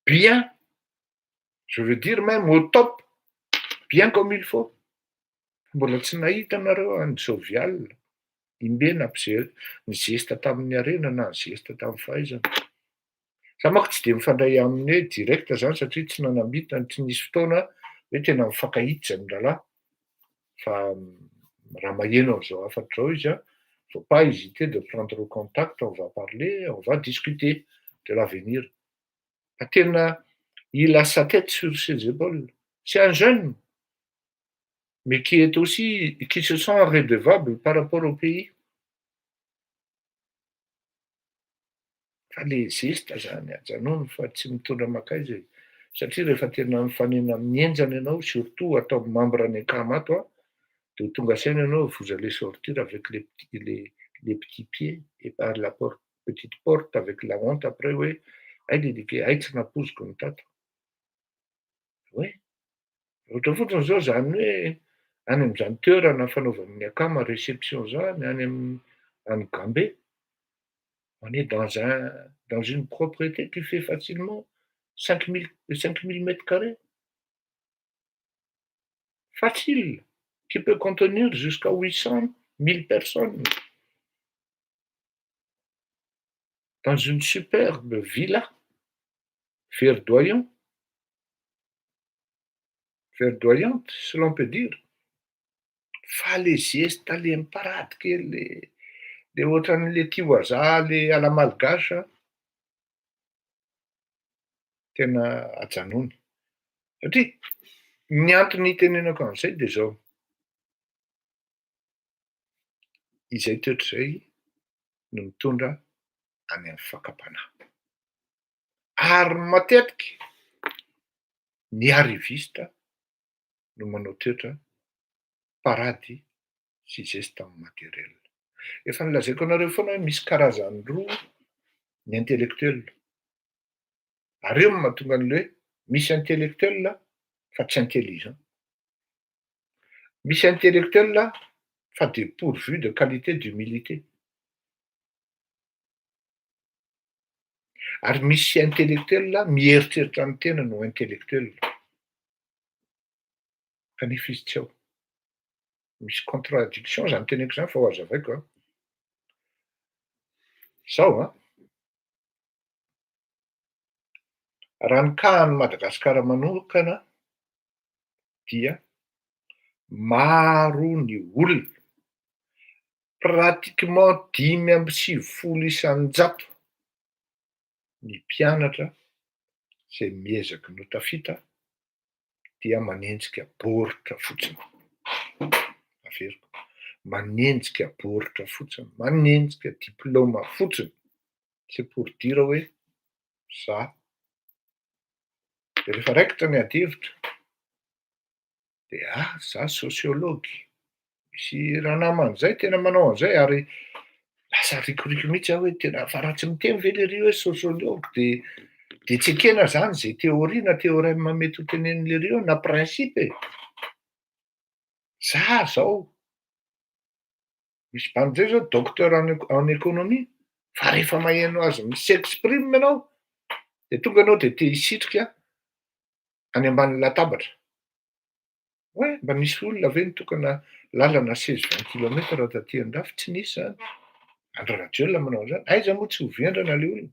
bien, je veux dire même au top, bien comme il faut. Mbola tsy nahita anareo any jovial imbe nampize ny geste tamin'ny arena na ny geste tamin'ny fahaizana. Za manko tsy de mifandray aminy hoe direct zany, satria tsy nanambita, tsy nisy fotoana hoe tena mifankahita zany rahalahy. Fa raha maheno an'izao hafatra zao izy a, faut pas hésiter de prendre contact, on va parler, on va discuter de l'avenir. Fa tena il a sa tête sur ses épaules. C'est un jeune, mais qui est aussi, qui se sent redevable par rapport au pays. Fa le geste zany ajanony fa tsy mitondra mankaiza e. Satria rehefa tena mifanena amin'ny henjana ianao, surtout atao membre ny akama ato a, de ho tonga saina ianao, vous allez sortir avec les petits pieds et par la porte, petite porte, avec la honte après hoe ay lelike ay tsy nampoziko ny tato. Hoe ohatra fotsiny zao zany hoe any am'izany toerana fanaovan'ny akama réception zany, any amin'ny any Gambe, on est dans une propriété qui fait facilement 5000 mètres carrés. Facile, qui peut contenir jusqu'à 800, 1000 personnes. Dans une superbe villa, verdoyant, verdoyante, si l'on peut dire. Fa le geste le miparady kely le ohatran'le tia vazaha le à la malgache, tena ajanony. Satria ny antony hitenenako an'izay de zao. Izay toetra izay no mitondra any amin'ny fakam-panahy. Ary matetiky ny arriviste. No manao toetra parady sy zesta amy matériel. Efa nolazaiko anareo foana hoe misy karazany roa ny intellectuel, ary eo no mahatonga an'le hoe misy intellectuel fa tsy intelligent, misy intellectuel fa dépourvu de qualité d'humilité, ary misy intellectuel mieritreritra ny tenany ho intellectuel kanefa izy tsy ao. Misy contradiction zany teneniko zany fa ho azavaiko a. Zao an, raha ny cas an'i Madagasikara manokana dia maro ny olona, pratiquement 95% ny mpianatra zay miezaky ny ho tafita dia manenjika baoritra fotsiny, averiko, manenjika baoritra fotsiny, manenjika diplaoma fotsiny, c'est pour dire hoe za. De rehefa raikitra ny ady hevitra de ah za sociologue, misy ranamana zay tena manao an'izay ary lasa rikoriko mihitsy aho hoe tena fa raha tsy miteny ve lery hoe sociologue de tsy ekena zany zay théorie na théorème mety ho tenenin'lery eo na principe e. Za zao misy bandy zay zao docteur en économie, fa rehefa maheno azy mi-s'exprime ianao de tonga anao de te hisitrika any ambany latabatra hoe mba nisy olona ve nitokana lalana 16 20 kilomètres taty an-dafy? Tsy nisy zany. Andry Rajoelina manao an'izany, aiza moa tsy ho vendrana le olona?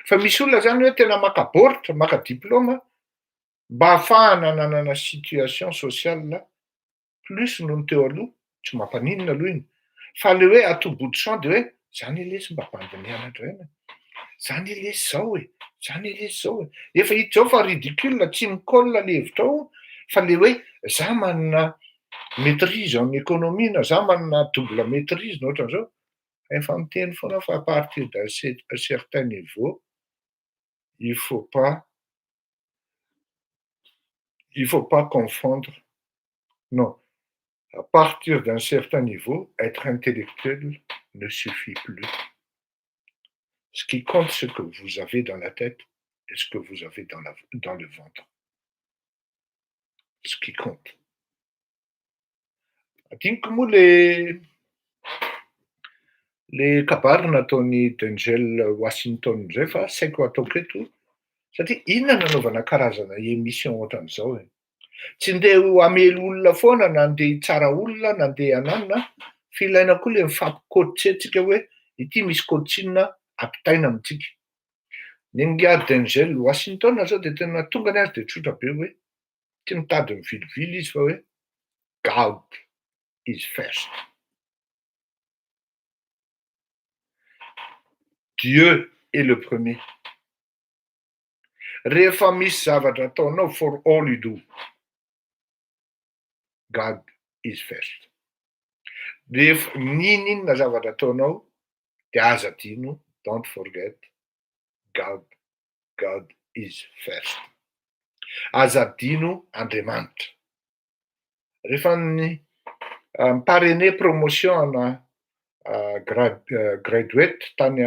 Fa misy olona zany hoe tena maka baoritra, maka diplaoma mba ahafahana nanana situation sociale plus noho ny teo aloha, tsy mampaninona aloha iny, fa le hoe à tout bout de champ de hoe zany lesy mba bandy nianatra eny, zany lesy zao e, zany lesy zao e, efa hita zao fa ridicule, tsy mi-colle le hevitrao, fa le hoe za manana maîtrise en économie na za manana double maîtrise na ohatran'izao, efa miteny foana fa à partir d'un certain niveau, il faut pas confondre, non, à partir d'un certain niveau, être intellectuel ne suffit plus. Ce qui compte, c'est ce que vous avez dans la tête et ce que vous avez dans le ventre. Ce qui compte. Adinoko moa le kabary nataony Denzel Washington zay fa saiko ataoko eto satria inona nanaovana karazana émission ohatran'izao e? Tsy ndeha ho amely olona foana na andeha hitsara olona na andeha hananina fa ilaina koa le mifampi-coacher tsika hoe ity misy coaching ampitaina amitsika. Ny nga Denzel Washington zao de tena tonga ny azy de tsotra be hoe tsy mitady mivilivily izy fa hoe God is first. Dieu est le premier. Rehefa misy zavatra ataonao, for all you do, God is first. Rehefa nininona zavatra ataonao de aza adino, don't forget God, God is first. Aza adino Andriamanitra. Rehefa ny mi-parrainer promotion na graduate tany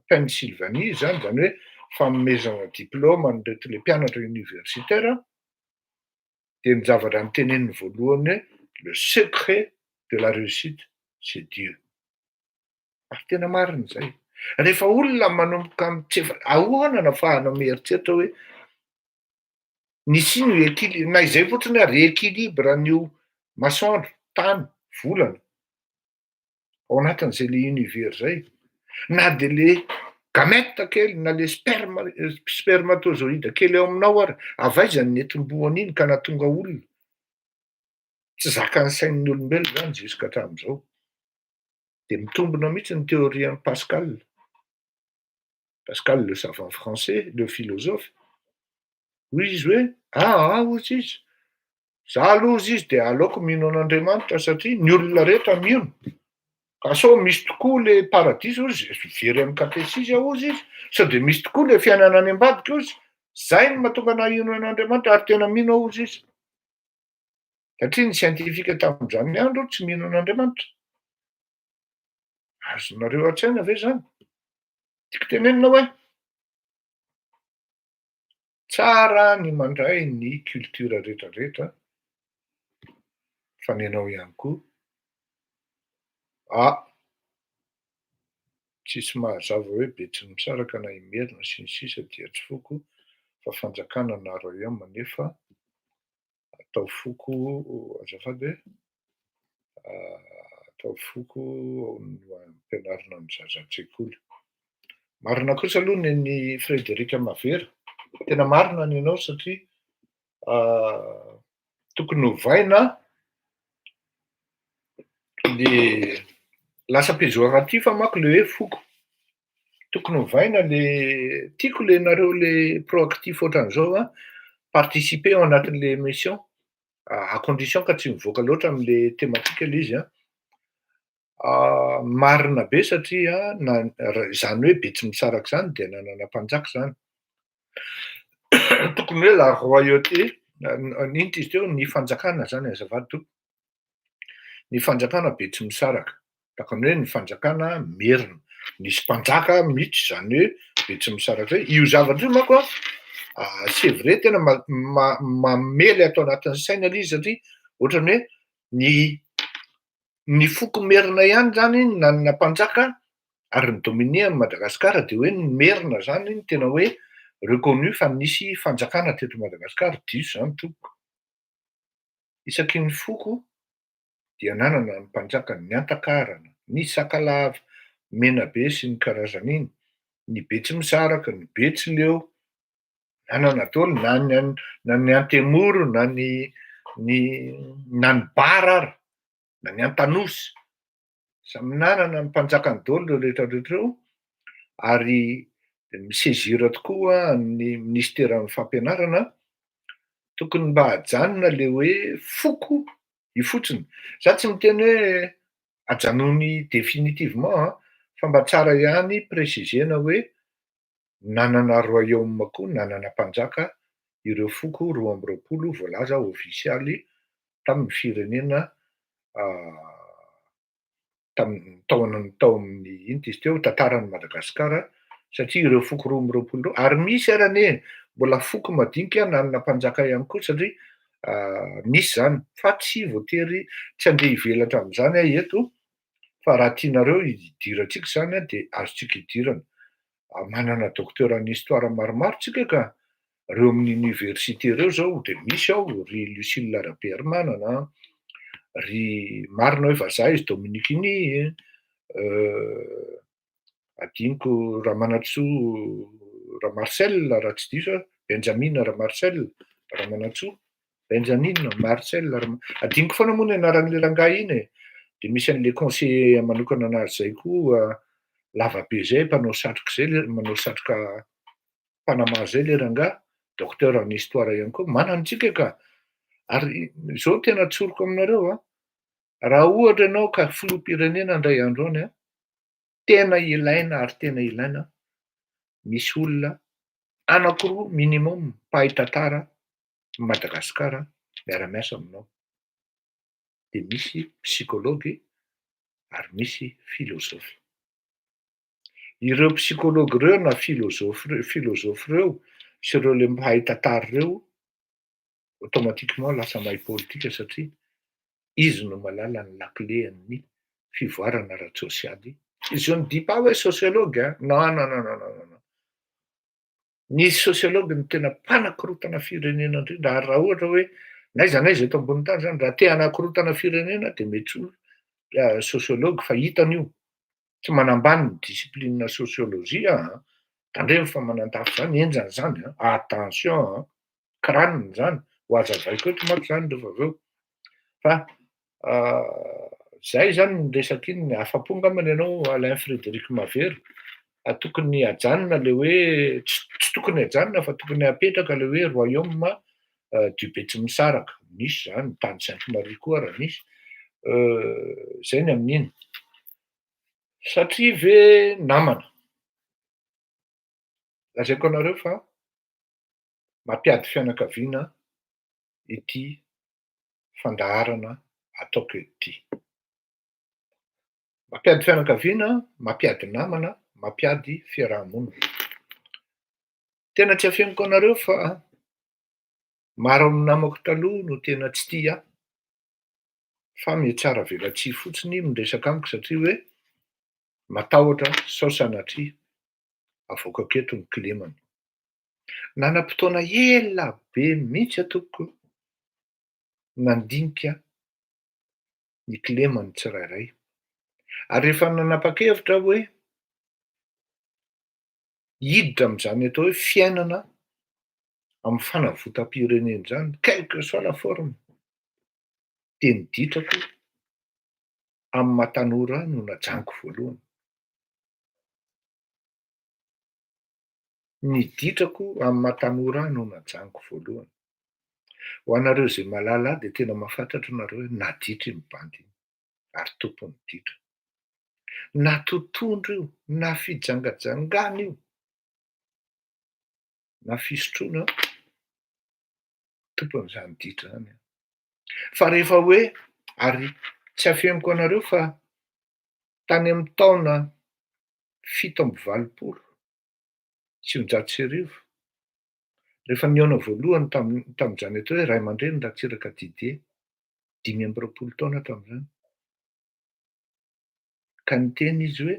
Pennsylvanie zany, zany hoe fanomezana diplôma nyreto le mpianatra universitaire, de ny zavatra nyteneniny voalohany hoe le secret de la réussite, c'est Dieu. Ary tena marina zay. Rehefa olona manomboka mitsefa ahoana na afahana mieritreritra hoe nisy ino équilibre na izay fotsiny ary équilibre an'io masoandro, tany, volana ao anatin'izay le univers zay, na de le gamète kely na le sperme, spermatozoïde kely eo aminao ary avaizany ny etombohany iny ka natonga olona tsy zakany sain'ny olombelona zany jusqu'à hatramin'izao, de mitombona mihitsy ny théorie an'i Pascal. Pascal le savant français, le philosophe, hoy izy hoe aa hozy izy, za aloha izy izy de aleoko mino an'Andriamanitra satria ny olona rehetra mino ka sao misy tokoa le paradisa ozy, very amy katesizy aho ozy izy, sao de misy tokoa le fiainana any ambadika ozy, zay no mahatonga ana hino an'Andriamanitra ary tena mino aho ozy izy. Satria ny siantifika tamin'izany andro tsy mino an'Andriamanitra. Azonareo an-tsaina ve zany? Tiako tenenina hoe tsara ny mandray ny culture rehetrarehetra fa ny anao ihany koa ah tsisy mahazava hoe Betsimisaraka na Imerina sy ny sisa dia tsy foko fa fanjakana na royaume nefa atao foko azafady e atao foko no ampianarina ny zaza an-tsekoly. Marina kosa aloha ny an'i Frédéric Mavera, tena marina ny anao satria tokony hovaina le lasa péjoratif manko le hoe foko, tokony hovaina le tiako le nareo le proactif ohatran'izao a participer ao anatin'le émission à condition ka tsy mivoaka loatra am'le thématique le izy a. Marina be satria na zany hoe Betsimisaraka zany de nanana mpanjaka zany. Tokony hoe la royauté n'ino ty izy teo, ny fanjakana zany azafady tompoko, ny fanjakana Betsimisaraka, takany hoe ny fanjakana merina, nisy mpanjaka mihitsy zany hoe Betsimisaraka zay. Io zavatra io manko a c'est vrai tena mamely ato anatin'ny saina le izy satria ohatrany hoe ny foko merina ihany zany nanana mpanjaka ary ny domine an'i Madagasikara, de hoe ny merina zany ny tena hoe reconnu fa nisy fanjakana teto Madagasikara. Diso zany tompoko. Isaky ny foko dia nanana ny mpanjakany, ny Antakarana, ny Sakalava, Menabe sy ny karazany iny, ny Betsimisaraka, ny Betsileo, nanana daholo na ny na ny Antemoro na ny na ny Bara ary na ny Antanosy, samy nanana ny mpanjakany daholo reo rehetrarehetra reo ary mi-saisir tokoa ny ministeran'ny fampianarana. Tokony mba hajanona le hoe foko io fotsiny. Za tsy miteny hoe ajanony définitivement fa mba tsara ihany précisena hoe nanana royaume koa, nanana mpanjaka ireo foko 22 voalaza ofisialy tamin'ny firenena tam- tao tao amin'ny ino ty izy teo, tantaran'i Madagasikara, satria ireo foko 22 reo ary misy ara anie mbola foko madinika nanana mpanjaka ihany koa satria misy zany, fa tsy voatery tsy andeha hivelatra am'izany aho eto, fa raha tianareo hidirantsika zany a de azontsika hidirana. Manana docteur en histoire maromaro tsika ka reo amin'ny université reo zao de misy ao ry Lucille Rabearimanana, ry marina hoe vazaha izy Dominique iny, adinoko Ramanantsoa Ramarcel raha tsy diso aho, Benjamin Ramarcel Ramanantsoa, Benjamin Marcel Rama- adinoko foana moa ny anaran'le rangahy iny e. De misy an'le conseiller manokana anazy zay koa lavabe zay, mpanao satroka zay le manao satroka Panama zay le rangahy, docteur en histoire ihany koa, manana antsika ka. Ary zao tena tsoriko aminareo a, raha ohatra ianao ka filoham-pirenena indray andro any a, tena ilaina ary tena ilaina misy olona anankiroa minimum mpahay tantara Madagasikara miara-miasa aminao. De misy psychologue ary misy philosophe. Ireo psychologue reo na philosophe reo sy ireo le mpahay tantara reo automatiquement lasa mahay politika satria izy no mahalala ny lakile-n'ny fivoarana ara-tsosialy. Je ne dis pas hoe sociologue a, non non non non non non. Ny sociologue no tena mpanakorotana firenena indrindra, ary raha ohatra hoe n'aiza n'aiza eto ambony tany zany raha te hanakorotana firenena de mety ho sociologue fa hitany io. Tsy manambany ny discipline sociologie a, tandremo fa manandafy zany, henjana zany a, attention a, crâne zany, ho hazavaiko eto manko zany rehefa avy eo. Fa zay zany ny resaky iny, afa-po angambany ianao Alain Frédéric Mavera, tokony hajanona le hoe tsy tokony hajanona fa tokony hapetraka le hoe royaume du Betsimisaraka, misy zany tany Sainte Marie koa raha misy, zay ny amin'iny. Satria ve namana, lazaiko anareo fa mampiady fianakaviana ity. fandaharana ataoko eto ity. Mampiady fianakaviana, mampiady namana, mampiady fiaraha-monina. Tena tsy afeniko anareo fa maro amin'ny namako taloha no tena tsy tia ahy, fa mihatsara velatsihy fotsiny miresaka amiko satria hoe matahotra sao sanatria avoakako eto ny kilemany. Nanam-potoana ela be mihitsy aho tompoko nandinika ny kileman'ny tsirairay. Ary rehefa nanapa-kevitra aho hoe hiditra amin'izany atao hoe fiainana amin'ny fanavotam-pirenena izany, quelle que soit la forme, dia ny ditrako amin'ny maha tanora ahy no najanoko voalohany. Ny ditrako amin'ny maha tanora ahy no najanoko voalohany. Ho anareo izay mahalala ahy dia tena mahafantatra nareo hoe naditra iny bandy iny ary tompon'ny ditra. Na totohondry io, na fijangajangana io, na fisotroana, tompon'izany ditra izany aho. Fa rehefa hoe, ary tsy afeniko anareo fa tany amin'ny taona 1987, rehefa nihaona voalohany tamin'izany atao hoe ray aman-dreny Ratsiraka Didier, 25 taona tamin'izany, ka niteny izy hoe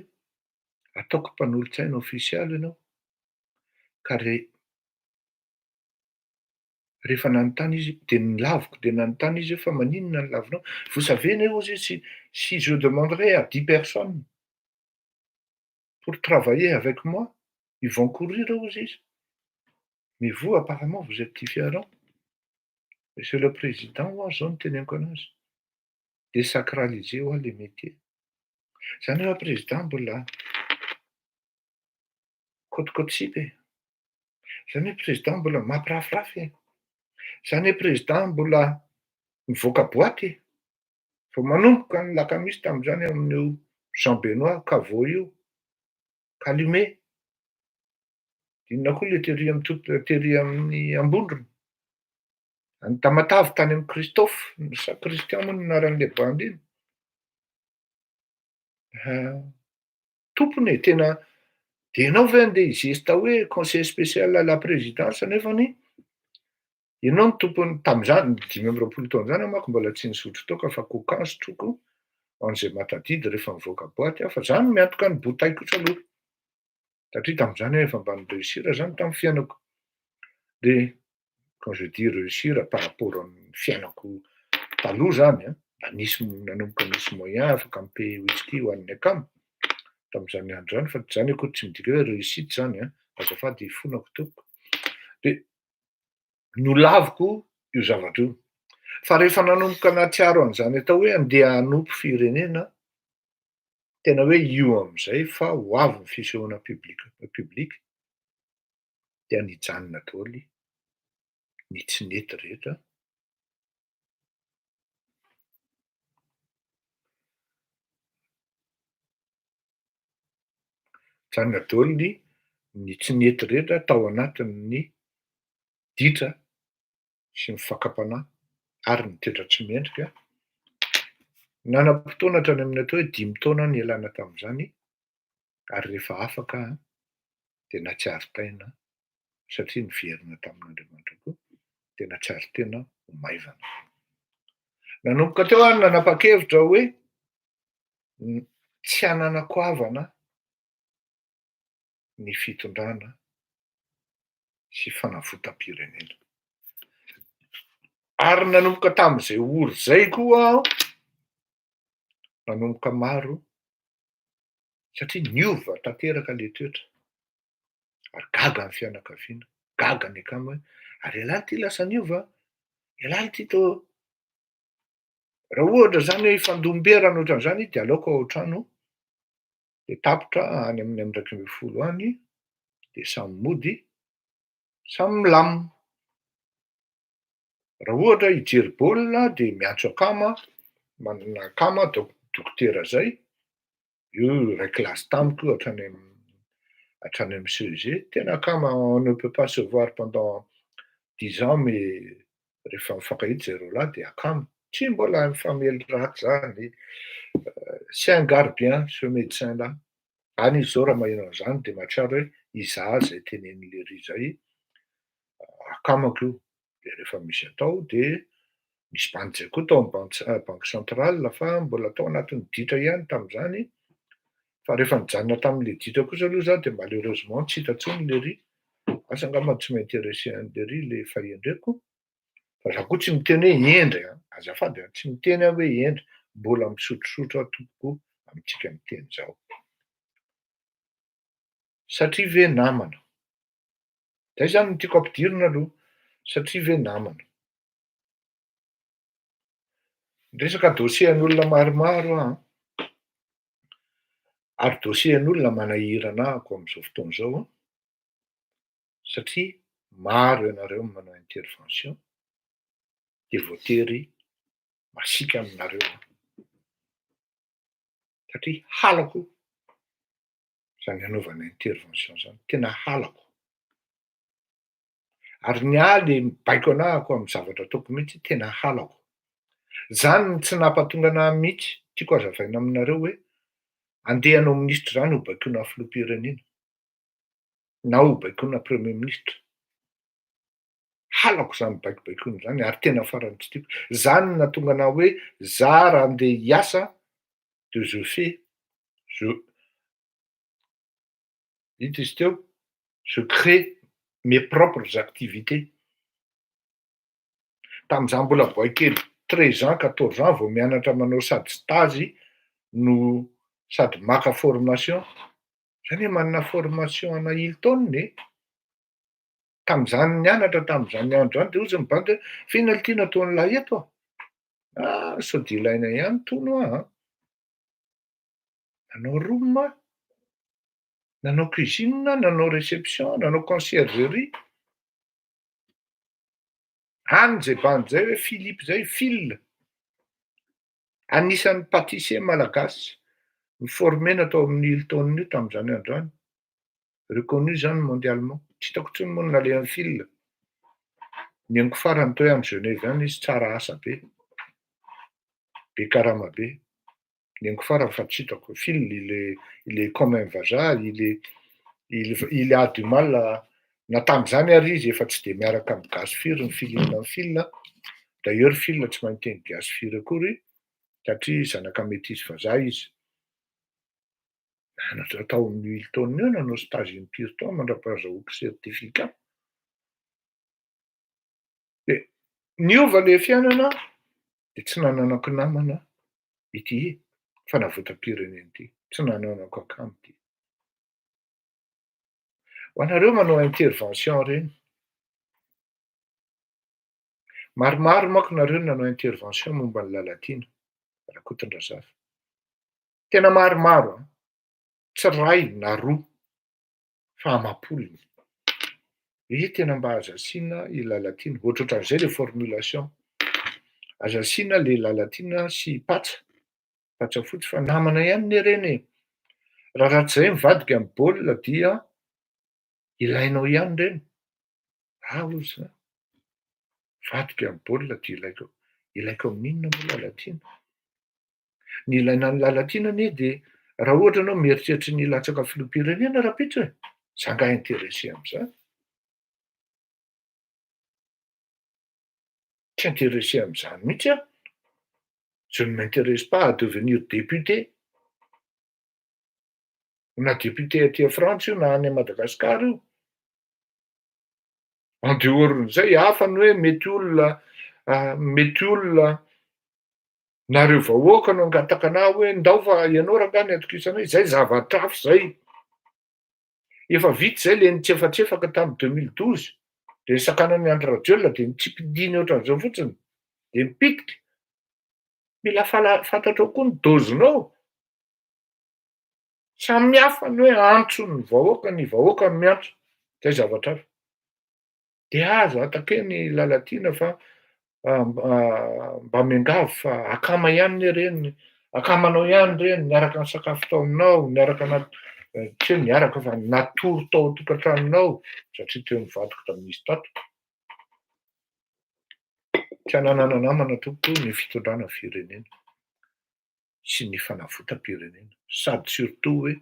ataoko mpanolotsaina ofisialy ianao, ka rehefa nanontany izy dia nolaviko, dia nanontany izy hoe fa maninona no lavinao? Vous savez ne hozy izy, si je demanderais à 10 personnes pour travailler avec moi, ils vont courir hozy izy. Mais vous apparemment vous êtes différent. Monsieur le président ho'a zao no teneniko anazy, désacraliser ho'a le métier. Zany hoe président mbola kôtikôtsipy e. Zany hoe président mbola mampirafirafy e. Zany hoe président mbola mivoaka boaty e. Vao manomboka ny lakamisy tamin'izany amin'io Jean Benoît Caveau io, Calumet. Inona koa le tery amin'ny tery amin'ny Ambondrona. Any Tamatave tany amin'i Christophe, sa Christian moa ny anaran'ilay bandy iny. Tompony e, tena de ianao ve andeha hizesta hoe conseiller spécial à la présidence nefany ianao no tompony tamin'izany 25 taona zany aho manko mbola tsy nisotro toaka fa coca nisotroko ho an'izay mahatadidy rehefa mivoaka boaty aho, fa za no miantoka ny bouteille kosa aloha satria tamin'izany aho efa mba ni-réussir zany tamin'ny fiainako. De quand je dis réussir par rapport amin'ny fiainako taloha zany an, mba nisy nanomboka nisy moyen afaka mi-payer whisky ho an'ny akama tamin'izany andro zany, fa zany akory tsy midika hoe réussite zany an, azafady ifonako tompoko. De nolaviko io zavatra io. Fa rehefa nanomboka nahatsiaro an'izany atao hoe andeha hanompo firenena, tena hoe io amin'izay fa ho avy ny fisehoana public, dia nijanona daholo ny tsy nety rehetra. Nijanona daholo ny tsy nety rehetra tao anatin'ny ditra sy ny fakam-panahy ary ny toetra tsy mendrika. Nanam-potoana hatrany amin'ny atao hoe 5 taona nialana tamin'izany, ary rehefa afaka dia nahatsiaro tena, satria niverina tamin'Andriamanitra koa, dia nahatsiaro tena ho maivana. Nanomboka teo aho nanapa-kevitra hoe tsy hananako havana ny fitondrana sy fanavotam-pirenena. Ary nanomboka tamin'izay ora izay koa aho, nanomboka maro, satria niova tanteraka ilay toetra. Ary gaga ny fianakaviana, gaga ny akama hoe ary ialahy ity lasa niova, ialahy ity toa raha ohatra izany hoe hifandom-berana ohatran'izany dia aleoko ao an-trano, dia tapitra any amin'ny amin'ny 11 any, dia samy mody, samy milamina. Raha ohatra hijery baolina dia miantso akama, manana akama dokotera zay, io iray kilasy tamiko io hatrany hatrany amin'ny CEG, tena akama on ne peut pas se voir pendant 10 ans mais rehefa mifankahita zareo lahy dia akama. Tsy mbola nifamely ratsy zany. C'est un gars bien ce médecin là. Any izy zao raha maheno an'izany de mahatsiaro hoe izaho zay tenenin'lery zay, akamako io. De rehefa misy atao de misy bandy zay koa tao amy banque centrale fa mbola tao anatin'ny ditra ihany tam'izany. Fa rehefa nijanona tam'le ditra kosa aloha za de malheureusement tsy hita intsony lery. Asa angamba tsy mi-intéressé an'lery le fahendreko. Fa za koa tsy miteny hoe hendry a, azafady a, tsy miteny aho hoe hendry, mbola misotrosotro aho tompoko amitsika miteny zao. Satria ve namana? Zay zany no tiako ampidirina aloha, satria ve namana? Resaka dossier an'olona maromaro aho an, ary dossier an'olona manahirana ahako am'izao fotoana izao an, satria maro ianareo no manao intervention de voatery masiaka aminareo aho, satria halako zany anaovana intervention zany, tena halako. Ary ny ahy le mibaiko anahako amy zavatra ataoko mihitsy tena halako. Zany no tsy nampatonga anahy mihitsy, tiako hazavaina aminareo hoe andeha hanao minisitra zany ho baikoina filoham-pirenena na ho baikoina premier ministre. Halako zany baikobaikoina zany ary tena farany tsy tiako. Zany no nahatonga anahy hoe za raha andeha hiasa de je fais, je ito izy teo, je crée mes propres activités. Tam'za mbola boay kely 13 ans, 14 ans vao mianatra manao sady stage no sady maka formation, zany hoe manana formation ana Hilton e. Tam'zany nianatra tam'zany andro zany de hozy ny bandy hoe fa inona ity nataon'lahy eto a? Ah, sao de ilaina ihany tono aho an. Nanao room aho, nanao cuisine, nanao réception, nanao conciergerie. Any zay bandy zay hoe Philippe zay, Phil. Anisan'ny pâtissier malagasy ni-formé natao amin'ny Hilton io tam'zany andro zany. Reconnu zany mondialement. Tsy hitako intsony moa ny nalehan'ny Phil. Ny henoko farany teo hoe any Genève any izy tsara asa be, be karama be. Ny henoko farany fa tsy hitako. Phil il est comme un vazaha, il a du mal à na tam'zany ary izy efa tsy de miaraka amy gasy firy ny feeling amy Phil. D'ailleurs Phil tsy mahay miteny gasy firy akory satria zanaka métis vazaha izy. Nianatra tao amin'ny Hilton io, nanao stage impiry tao mandra-pahazahoako certificat. De niova le fiainana de tsy nananako namana ity fanavotam-pirenena ity, tsy nananako akama ity. Ho anareo manao intervention reny, maromaro manko nareo nanao intervention momba ny Lalatiana Rakotondrazafy. Tena maromaro an, tsy ray na roa fa amam-polony. E tena mba aza asiana i Lalatiana, ohatrohatran'izay le formulation. Aza asiana le Lalatiana sy patsa, patsa fotsy fa namana ihany ne reny e. Raha ratsy zay mivadika amy baolina dia ilainao ihany reny. Ah ozy za, mivadika amy baolina de ilaiko, ilaiko amin'inona moa Lalatiana? Ny ilaina ny Lalatiana anie de raha ohatra anao mieritreritra ny hilatsaka filoham-pirenena rahampitso e, za nga intéressé am'izany? Tsy intéressé am'izany mihitsy aho. Je ne m'intéresse pas à devenir député. Na député aty Frantsa io na any Madagasikara io. En dehors-n'izay hafa ny hoe mety olona nareo vahoaka no angataka anahy hoe ndao fa ianao rangahy ny atokisanay, zay zavatra hafa zay. Efa vita zay le nitsefatsefaka tamy 2012 de nisakanany Andry Rajoelina de nitsipidiny ohatran'izao fotsiny de mipitiky. Mila fantatrao koa ny dozinao. Samy hafa ny hoe antso ny vahoaka, ny vahoaka no miantso, zay zavatra hafa. De aza atakeny Lalatiana fa mba miangavy fa akama ihany ne reny, akamanao ihany reny, niaraka nisakafo tao aminao, niaraka na tsy hoe niaraka fa natory tao an-tokantranonao satria teo nivadiko tamin'izy tato. Tsy ananana namana tompoko ny fitondrana firenena sy ny fanavotam-pirenena sady surtout hoe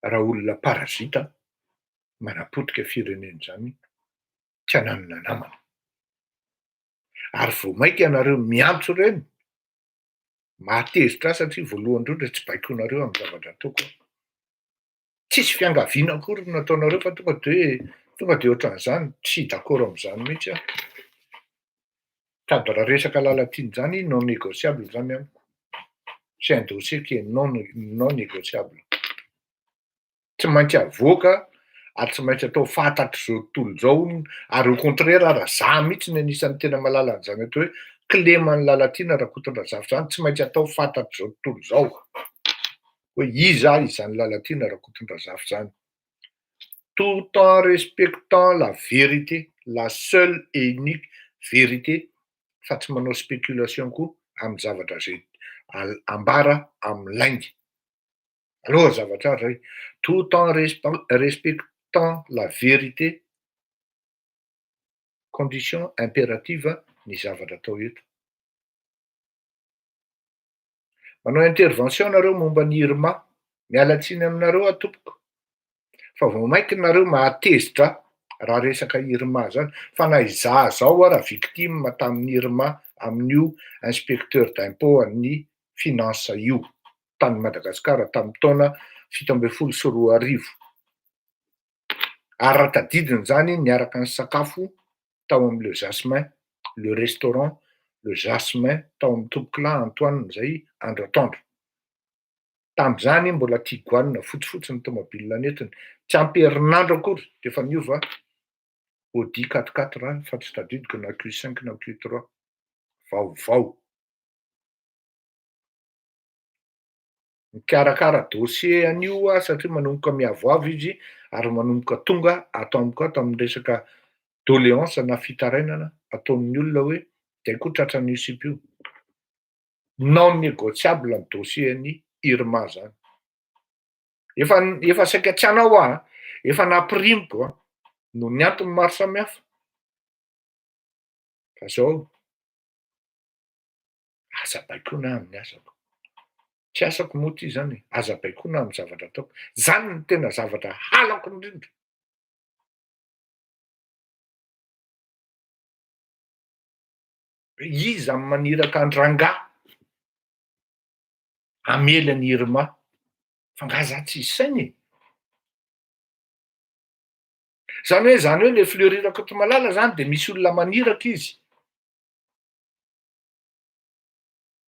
raha olona parasite manapotika firenena zany tsy ananana namana. Ary vao mainka ianareo miantso ireny, mahatezitra ahy satria voalohany indrindra tsy baikonareo amin'ny zavatra ataoko aho. Tsisy fiangaviana akory no nataonareo fa tonga de hoe tonga de ohatran'izany, tsy d'accord amin'izany mihitsy aho. Sady raha resaka Lalatiana zany non négociable zany amiko. C'est un dossier qui est non négociable. Tsy maintsy avoaka ary tsy maintsy atao fantatr'izao tontolo izao ary au contraire raha za mihitsy no anisan'ny tena mahalala an'izany atao hoe kileman'ny Lalatiana Rakotondrazafy zany, tsy maintsy atao fantatr'izao tontolo izao hoe iza izany Lalatiana Rakotondrazafy zany. Tout en respectant la vérité, la seule et unique vérité, fa tsy manao spéculation koa amin'ny zavatra zay ambara amin'ny lainga. Aloha zavatra ary zay, tout en respectant la vérité, condition impérative ny zavatra atao eto. Manao intervention nareo momba ny Irma, miala tsiny aminareo aho tompoko, fa vao mainka nareo mahatezitra raha resaka Irma zany, fa na izaho zao ara victime tamin'ny Irma amin'io inspecteur d'impôt an'ny finance io tany Madagasikara tamin'ny taona 2017. Ary raha tadidiny zany niaraka ny sakafo tao amin'ny Le Jasmin, le restaurant Le Jasmin tao amin'ny Tompokolahy Antoine zay andro atoandro. Tam'izany mbola Tiguan fotsifotsy ny tomobile nentiny, tsy ampy herinandro akory de efa niova Audi 4x4 fa tsy tadidiko na Q5 na Q3, vaovao. Mikarakara dossier an'io aho satria manomboka miavoavo izy ary manomboka tonga ato amiko ato amin'ny resaka doléance na fitarainana ataon'ny olona hoe zay koa tratran'io sipa io. Non négociable ny dossier ny Irma zany. Efa saika tsy hanao aho, efa nampirimiko a, noho ny antony maro samihafa. Fa zao aza baikoina amin'ny asako. Tsy asako moa ty zany e, aza baikoina amin'ny zavatra ataoko. Zany no tena zavatra halako indrindra. Iza no maniraka an-drangahy hamely an'i Irma? Fa nga za tsy saina e? Zany hoe le Fleury Rakotomalala zany de misy olona maniraka izy.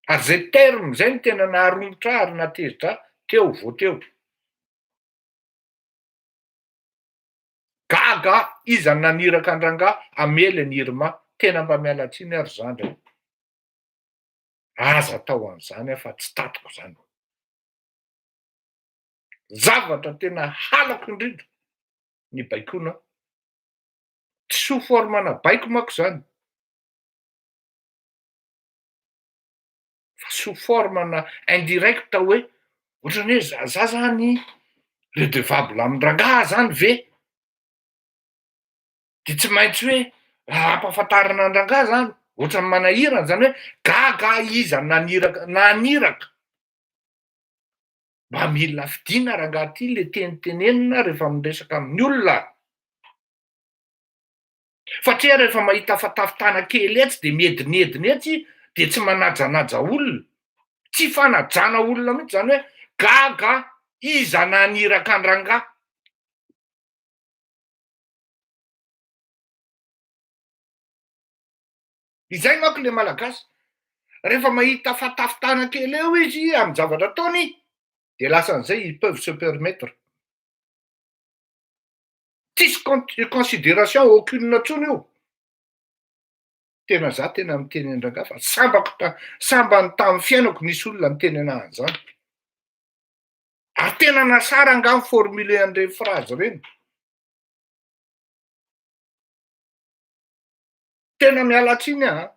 Ary zay terme zay no tena naharomotra ahy ary nahatezitra ahy teo vao teo. Gaga iza no naniraka an-drangahy hamely an'i Irma? Tena mba miala tsiny aho ry zandry. Aza atao an'izany aho fa tsy tatiko zany. Zavatra tena halako indrindra ny baikoana. Tsy sous forme-na baiko manko zany. Fa sous forme-na indirect hoe ohatrany hoe za zany redevable amin-drangahy zany ve? De tsy maintsy hoe ampahafantarina an-drangahy zany, ohatrany manahirana zany hoe gaga iza naniraka. Mba mila fidina rangahy ty le tenitenenina rehefa miresaka amin'ny olona. Fa tria rehefa mahita fatafitana kely etsy de miedinedina etsy de tsy manajanaja olona. Tsy fanajana olona mihitsy zany hoe gaga iza naniraka an-drangahy. Izay manko le malagasy. Rehefa mahita fatafitana kely eo izy amin'ny zavatra ataony de lasan'izay ils peuvent se permettre. Tsisy considération aucune intsony io. Tena za tena miteny an-drangahy fa sambako ta sambany tamin'ny fiainako nisy olona niteny anahy an'izany. Ary tena nasara angaha ny formuler an'ireny phrase ireny. Tena miala tsiny aho.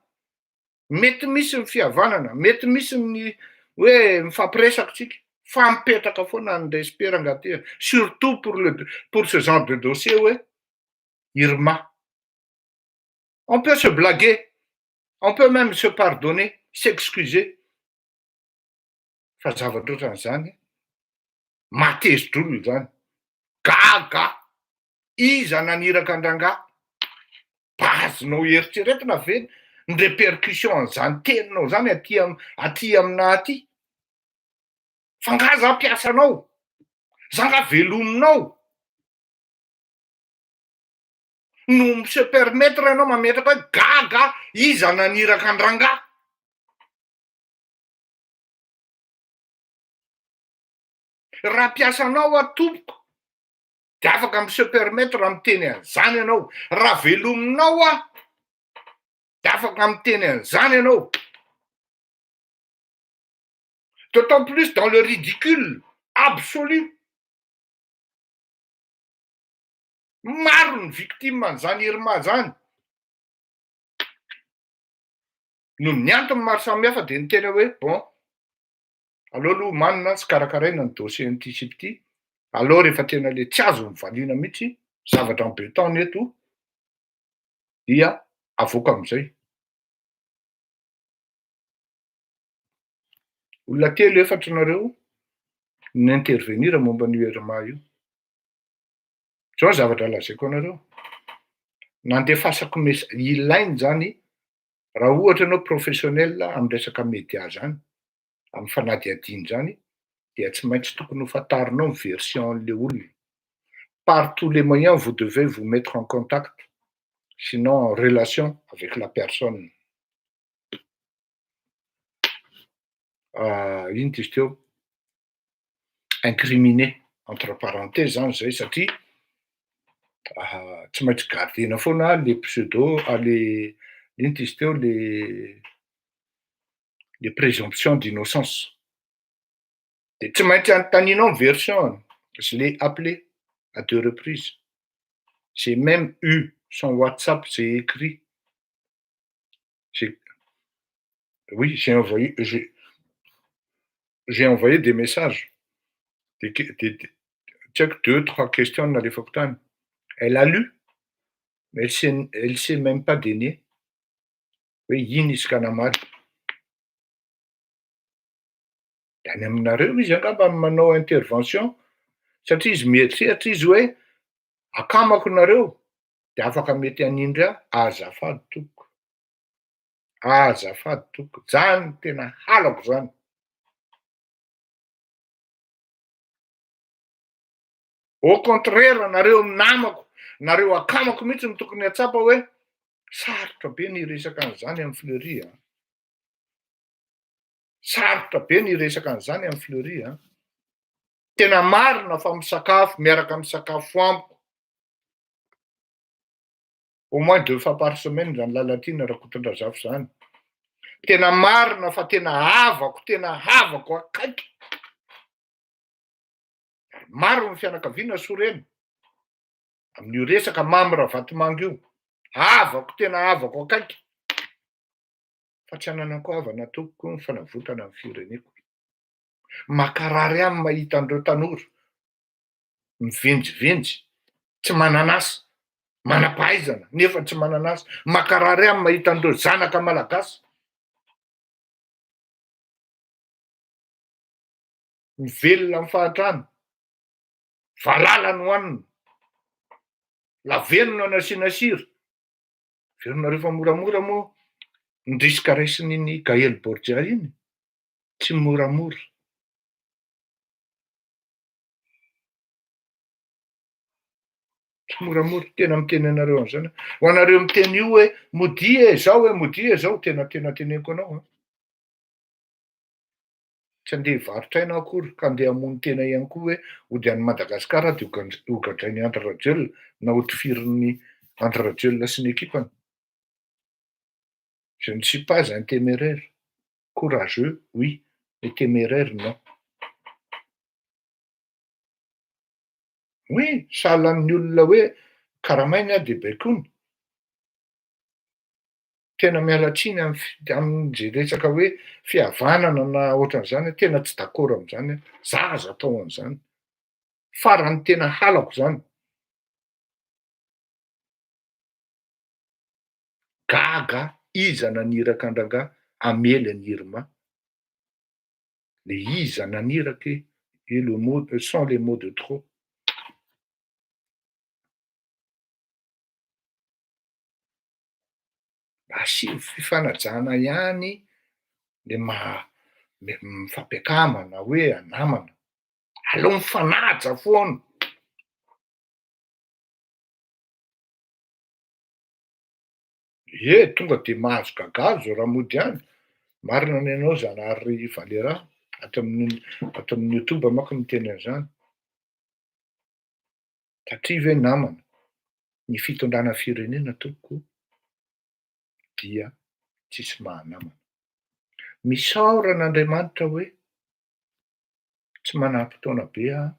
Mety misy ny fihavanana, mety misy ny hoe mifampiresaka tsika, fa mipetraka foana ny respect rangahy ty, surtout pour ce genre de dossier hoe Irma. On peut se blaguer. On peut même se pardonner, s'excuser, fa zavatra ohatran'izany mahatezi-dr'olona zany. Gaga! Iza naniraka an-drangahy? Azonao eritreretina ve ny répercussion an'izany teninao zany aty am- aty aminahy aty? Fa nga za mpiasanao? Za nga velominao? No mi-se permettre ianao mametraka hoe gaga iza naniraka an-drangahy? Raha mpiasanao aho tompoko de afaka mi-se permettre miteny an'izany ianao, raha velominao aho de afaka miteny an'izany ianao, d'autant plus dans le ridicule absolu. Maro ny victime an'izany Irma zany. Noho ny antony maro samihafa dia niteny aho hoe bon, aleo aloha omanina sy karakaraina ny dossier an'ity sipa ity, aleo rehefa tena le tsy azo novaliana mihitsy, zavatra en beton ny eto, dia avoaka amin'izay. Olona telo efatra nareo ni-intervenir momba an'io Irma io. Zao ny zavatra lazaiko anareo, nandefasako messa- ilaina zany raha ohatra ianao professionnel amy resaka media zany, amy fanadihadiana zany dia tsy maintsy tokony ho fantarinao ny version an'le olona. Par tous les moyens vous devez vous mettre en contact sinon en relation avec la personne. Ino ty izy teo? Incriminé entre parenthèse zany zay satria tsy maintsy gardena foana le pseudo, le ino ty izy teo le le présomption d'innocence. De tsy maintsy anontanianao ny version-ny, je l'ai appelé à deux reprises, j'ai même eu son WhatsApp, j'ai écrit, j'ai oui j'ai envoyé j'ai j'ai envoyé des messages, des des tsy haiko deux trois questions nalefako tany, elle a lu mais elle s'est elle s'est même pas daigné hoe ino izy ka namaly. De any aminareo izy angamba no manao intervention satria izy mieritreritra izy hoe akamako nareo de afaka mety hanindry ahy, azafady tompoko, azafady tompoko, zany tena halako zany. Au contraire nareo namako, nareo akamako mihitsy no tokony hatsapa hoe sarotra be ny hiresaka an'izany amy Fleury a. Sarotra be ny hiresaka an'izany amy Fleury a. Tena marina fa misakafo, miaraka misakafo amiko au moins deux fois par semaine zany Lalatiana Rakotondrazafy zany. Tena marina fa tena havako, tena havako akaiky. Ary maro ny fianakaviana sorena amin'io resaka Mamy Ravatomanga io. Havako, tena havako akaiky. Fa tsy ananako havana tompoko ny fanavotana ny fireneko. Makarary ahy ny mahita an'ireo tanora mivenjivenjy, tsy manana asa, manam-pahaizana nefa tsy manana asa. Makarary ahy ny mahita an'ireo zanaka malagasy mivelona amin'ny fahantrana, valala no hohanina, lavenona no asiana sira. Velonareo fa moramora moa ny risque raisin'iny Gaël Borgia iny, tsy moramora. Tsy moramora, tena miteny anareo an'izany aho. Ho anareo miteny io hoe modia e zao e, modia e zao, tena tena teneniko anao an. Tsy andeha hivarotra aina aho akory ka andeha hamono tena ihany koa hoe hody any Madagasikara aho dia hogadrain'i Andry Rajoelina na hotifirin'i Andry Rajoelina sy ny ekipany. Je ne suis pas un téméraire. Courageux, oui, mais téméraire, non. Oui, sahalan'ny olona hoe karamaina aho dia baikoina. Tena miala tsiny am amin'izay resaka hoe fihavanana na ohatran'izany aho, tena tsy d'accord amin'izany aho, za aza atao an'izany, farany tena halako zany. Gaga aho. Iza naniraka an-drangahy hamely an'i Irma? Le iza naniraka e, et le mot sans les mots de trop. Mba asio fifanajana ihany le maha mifampiakama na hoe namana. Aleo mifanaja foana. Ie, tonga de mahazo gagazo raha mody any. Marina ny anao Zanahary Valera, ato amin'ny ato amin'ny youtube manko miteny an'izany. Satria ve namana, ny fitondrana firenena tompoko dia tsisy maha namana. Misaora an'Andriamanitra hoe tsy manam-potoana be aho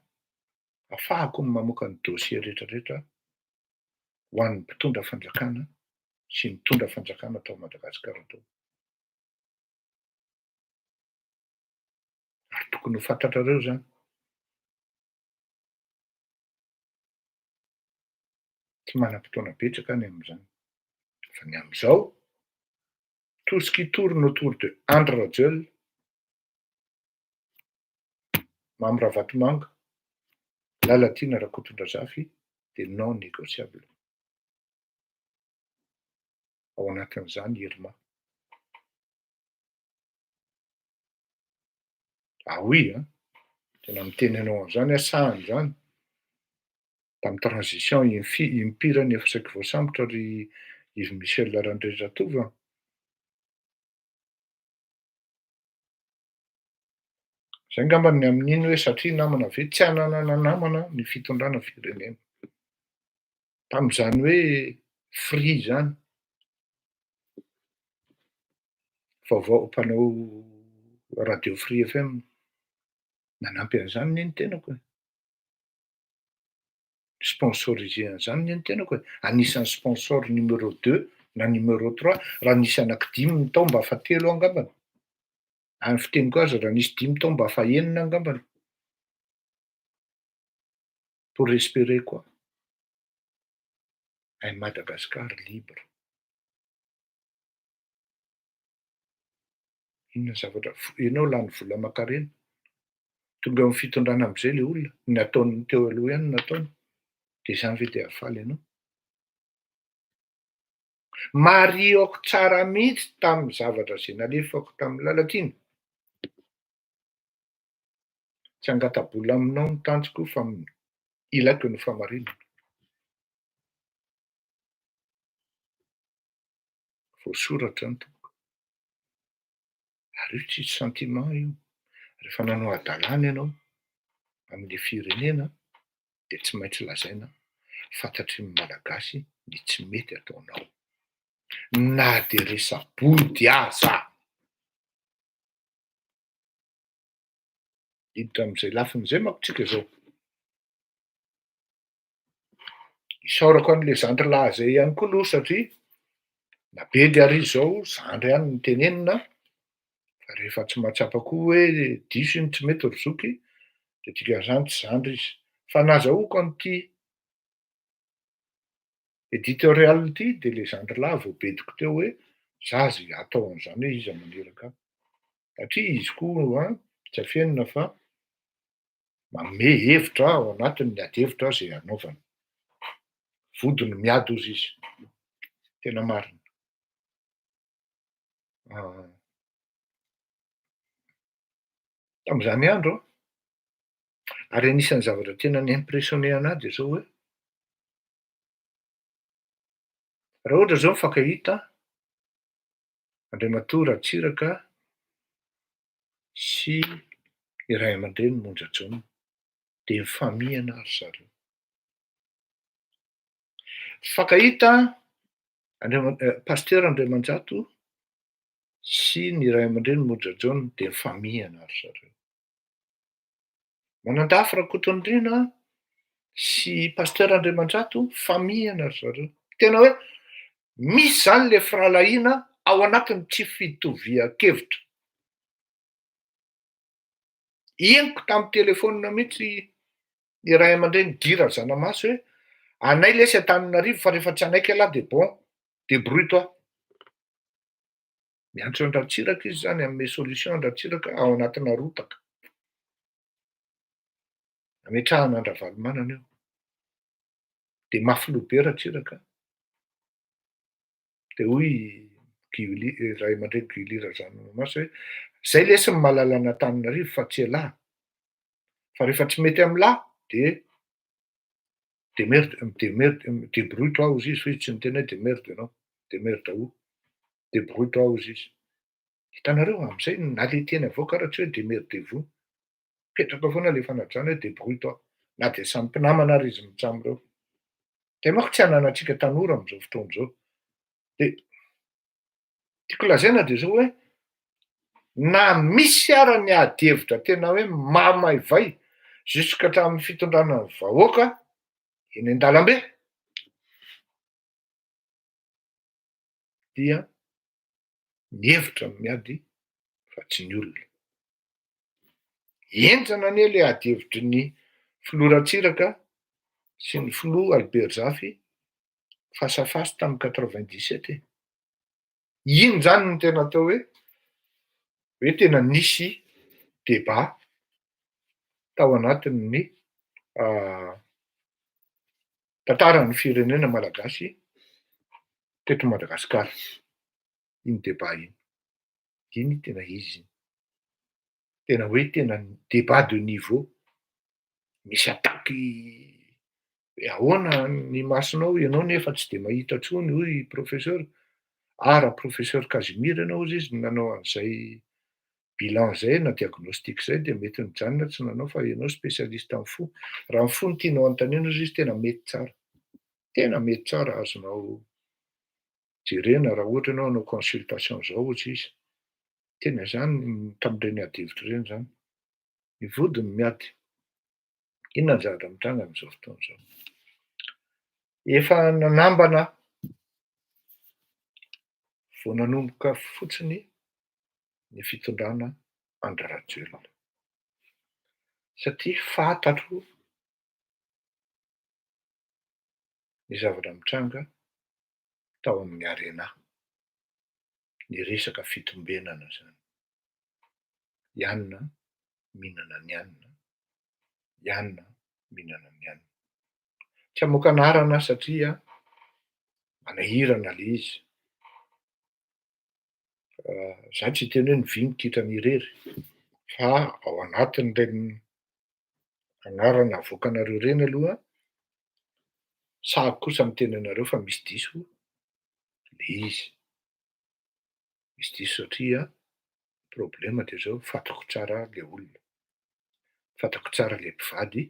afahako ny mamoaka ny dossier rehetrarehetra ho an'ny mpitondra fanjakana sy nitondra fanjakana tao Madagasikara tao. Ary tokony ho fantatrareo zany. Tsy manam-potoana betsaka any amin'izany. Fa ny amin'izao, tout ce qui tourne autour de Andry Rajoelina, Mamy Ravatomanga, Lalatiana Rakotondrazafy dia non négociable. Ao anatin'izany Irma. Ah oui an! Tena miteny anao an'izany aho sahany izany. Tamin'ny transition impiry aho no efa saiky voasambotra ry Yves Michel Randrianjatovo an! Zay angamba ny amin'iny hoe satria namana ve? Tsy hananana namana ny fitondrana firenena. Tamin'izany hoe free zany. Vaovao mpanao radio Free FM. Nanampy an'izany anie ny tenako e. Sponsorisé an'izany anie ny tenako e. Anisan'ny sponsor numéro deux na numéro trois, raha nisy anaky dimy ny tao mba fa telo angambany. Any fiteniko azy raha nisy dimy tao mba fa enina angambany. Pour espérer quoi? Un Madagascar libre. Inona zavatra, ianao lany vola aman-karena. Tonga eo amin'ny fitondrana amin'izay ilay olona, ny nataon'ny teo aloha ihany no nataony. Dia izany ve dia hahafaly anao? Marihiko tsara mihitsy tamin'ny zavatra izay nalefako tamin'i Lalatiana. Tsy hangata-bola aminao ny tanjoko fa ilaiko ny fahamarinana. Voasoratra ny tompoko. Ary io tsisy sentiment io. Rehefa nanao hadalana ianao amin'ilay firenena dia tsy maintsy lazaina fantatry ny Malagasy ny tsy mety ataonao. Na dia resa-body aza. Hiditra amin'izay lafiny izay manko tsika izao. Isaorako an'le zandry lahy zay ihany koa aloha satria na bedy ary izy zao zandry ihany no tenenina fa rehefa tsy mahatsapa koa hoe diso iny tsy mety ry zoky de dikan'izany tsy zandry izy. Fa nazahoako an'ity editorial ity de le zandry lahy vao bediko teo hoe za ze atao an'izany hoe iza maniraka ahy satria izy koa an tsy afenina fa manome hevitra ao anatin'ny ady hevitra izay anaovany. Vodiny miady hozy izy. Tena marina. Tamin'izany andro an, ary anisan'ny zavatra tena ni-impressionner an'ahy dia izao hoe, raha ohatra izao mifankahita Andriamatoa Ratsiraka sy ny ray aman-dreny Monja Jaona dia mifamihana ry zareo. Mifankahita Andriama- Pasitera Andriamanjato sy ny ray aman-dreny Monja Jaona dia mifamihana ry zareo. Manandafy Rakotonirina sy Pasteur Andriamanjato famihana ry zareo. Tena hoe misy zany le firahalahiana ao anatin'ny tsy fitovian-kevitra. Henoko tamin'ny telefaonina mihitsy ny ray aman-dreny Guy Razanamahaso hoe anay lesy Antananarivo fa rehefa tsy hanaiky ialahy de bon, debrouille toi. Miantso an-dRatsiraka izy zany hanome solution an-dRatsiraka ao anatina rotaka. Ametrahana an-dRavalomanana io. De mafy loha be Ratsiraka. De hoy Guy Willy, ray aman-dreny Guy Willy Razanamahamasy hoe zay lesy ny mahalala an'Antananarivo fa tsy elah. Fa rehefa tsy mety amin'lah de démerde, démerde, débrouille-toi hozy izy fa izy tsy niteny hoe démerde ianao, démerde-o, débrouille-toi hozy izy. Hitanareo am'izay na le teny avoaka raha tsy hoe démerdez-vous. Mipetraka foana le fanajana hoe débrouille-toi. Na de samy mpinamana ary izy mitsamy reo. De manko tsy ananantsika tanora am'izao fotoana zao. De tiako lazaina de zao hoe na misy ara ny ady hevitra tena hoe mamaivay jusqu'à hatramin'ny fitondrana ny vahoaka eny an-dalambe dia ny hevitra no miady fa tsy ny olona. Henjana anie le ady hevitry ny filoha Ratsiraka sy ny filoha Albert Zafy face à face tamin'ny 97 e. Iny zany no tena atao hoe hoe tena nisy débat tao anatin'ny tantaran'ny firenena malagasy teto Madagasikara iny débat iny. Iny tena izy iny. Tena hoe tena débat de niveau. Misy attaque hoe ahoana ny masonao ianao nefa tsy de mahita intsony hoy professeur. Ah raha professeur Casimir ianao hozy izy no nanao an'izay bilan zay na diagnostic zay de mety nijanona tsy nanao fa ianao spécialiste amy fo. Raha ny fo no tianao anontaniana hozy izy tena mety tsara. Tena mety tsara azonao jerena raha ohatra ianao hanao consultation zao hozy izy. Tena zany tamin'ireny ady hevitra ireny zany. Ny vodiny miady. Inona ny zavatra mitranga am'izao fotoana zao? Efa nanambana vao nanomboka fotsiny ny fitondrana Andry Rajoelina. Satria fantatro ny zavatra mitranga tao amin'ny Arena. Ny resaka fitombenana zany. I anona mihinana ny anona, i anona mihinana ny anona. Tsy hamoaka anarana aho satria manahirana le izy. Za tsy hiteny hoe ny vy mikitrana irery fa ao anatin'ireny anarana avoakanareo ireny aloha sahako kosa miteny anareo fa misy diso le izy. Misy diso satria problema de zao fantako tsara le olona, fantako tsara le mpivady,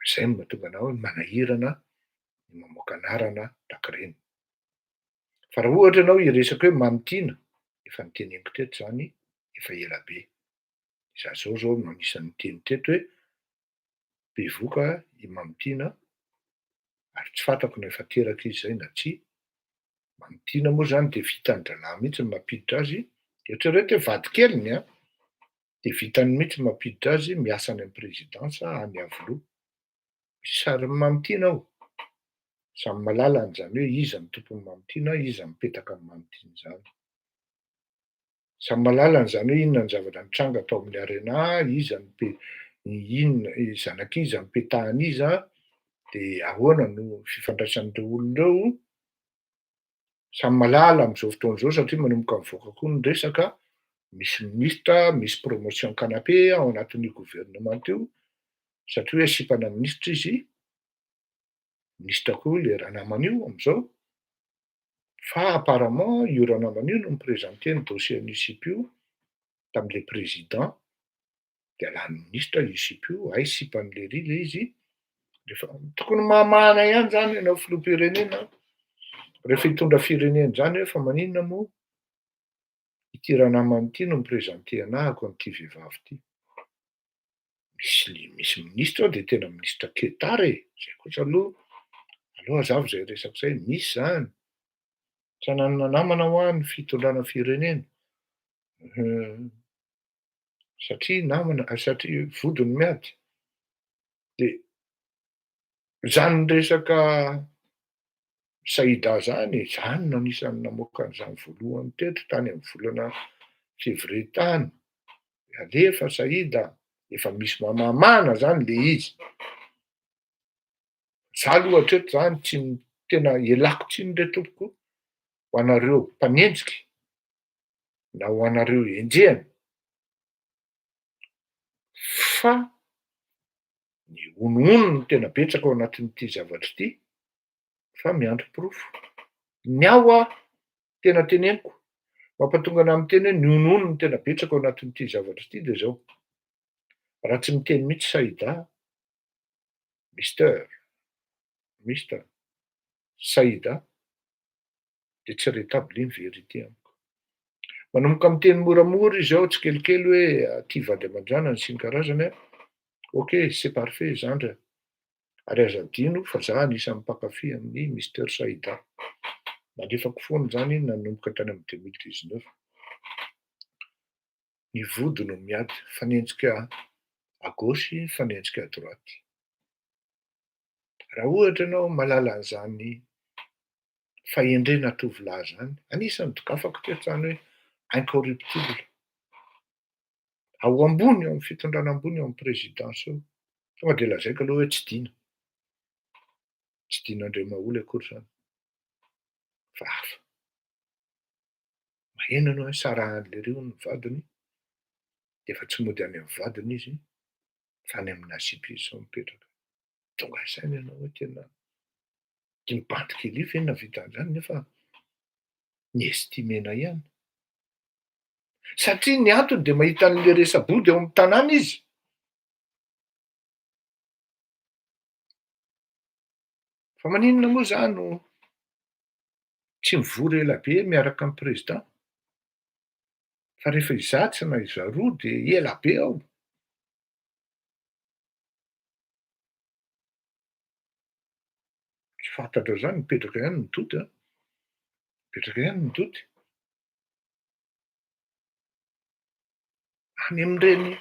zay no mahatonga anah hoe manahirana ny mamoaka anarana tahak'ireny. Fa raha ohatra ianao hiresaka hoe Mamitiana, efa niteneniko teto zany efa ela be. Izaho zao zao no anisan'ny niteny teto hoe bevoka i Mamitiana ary tsy fantako na efa teraka izy zay na tsia. Mamitiana moa zany de vitan-drahalahy mihitsy ny mampiditra azy, eritrereto hoe vadikeliny an, de vitany mihitsy ny mampiditra azy miasa any amin'ny présidence any Iavoloha. Misy sarin'i Mamitiana ao. Samy mahalala an'izany hoe iza no tompon'i Mamitiana, iza mipetaka amin'i Mamitiana izany. Samy mahalala an'izany hoe inona ny zavatra nitranga tao amin'ny Arena, iza no pe- inona, zanak'iza nipetahan'iza, de ahoana no fifandraisan'ireo olona ireo. Samy mahalala amin'izao fotoana izao satria manomboka mivoaka koa ny resaka, misy minisitra, misy promotion canapé ao anatin'io gouvernement io, satria hoe sipana minisitra izy, minisitra koa le ranamana io am'izao, fa apparemment io ranamana io no mi-présenter ny dossier an'io sipa io tam'le président, de alany minisitra io sipa io, ay sipan'lery le izy, rehefa tokony mahamahana ihany zany ianao filoham-pirenena rehefa hitondra firenena zany hoe fa maninona moa ity ranamana ity no mi-présenter anahako an'ity vehivavy ity. Misy li- misy minisitra ao de tena minisitra ketara e, zay kosa aloha, aleo hazava zay resaka zay, misy zany. Tsy hananana namana hoa ny fitondrana firenena. Satria namana, satria vodiny miady. De zany resaka Saïda zany e, zany no anisan'ny namoaka an'izany voalohany teto tany amin'ny volana février tany, alefa Saïda, efa misy mamamana zany le izy. Za aloha hatreto zany tsy tena ialako tsiny re tompoko ho anareo mpanenjiky na ho anareo enjehina fa ny honohono no tena betsaka ao anatin'ity zavatra ity fa miandry porofo. Ny ahy hoa tena teneniko, mampatonga anah miteny hoe ny honohono no tena betsaka ao anatin'ity zavatra ity de zao, raha tsy miteny mihitsy Saïda, Mister, Mister, Saïda, de tsy rétabli ny vérité amiko. Manomboka miteny moramora izy ao tsikelikely hoe aty vady aman-janany sy ny karazany an, ok c'est parfait zandry a, ary aza adino fa za anisan'ny mpankafy an'i Mister Saïda, nalefako foana izany iny nanomboka tany amin'ny 2019. Ny vody no miady, mifanenjika à gauche, mifanenjika à droite. Raha ohatra ianao mahalala an'izany fahendrena tovolahy zany, anisan'ny dokafako teto zany hoe incorruptible, ao ambony ao amin'ny fitondrana ambony ao amin'ny présidence ao, tonga de lazaiko aloha hoe tsy Dina, tsy Dina Andriamaholy akory zany fa hafa. Maheno ianao hoe sarahan'lery hono ny vadiny, de efa tsy mody any amin'ny vadiny izy fa any amina sipa izy zao mipetraka. Tonga saina ianao hoe tena iny bandy kely io ve no nahavita an'izany nefa ni-estimer-na ihany. Satria ny antony dia mahita an'le resa-body ao amin'ny tanàna izy. Fa maninona moa za no tsy mivory ela be miaraka amin'ny président? Fa rehefa izatsy na izaroa dia ela be aho. Tsy fantatrao zany, mipetraka ihany ny doute an, mipetraka ihany ny doute. Any amin'ireny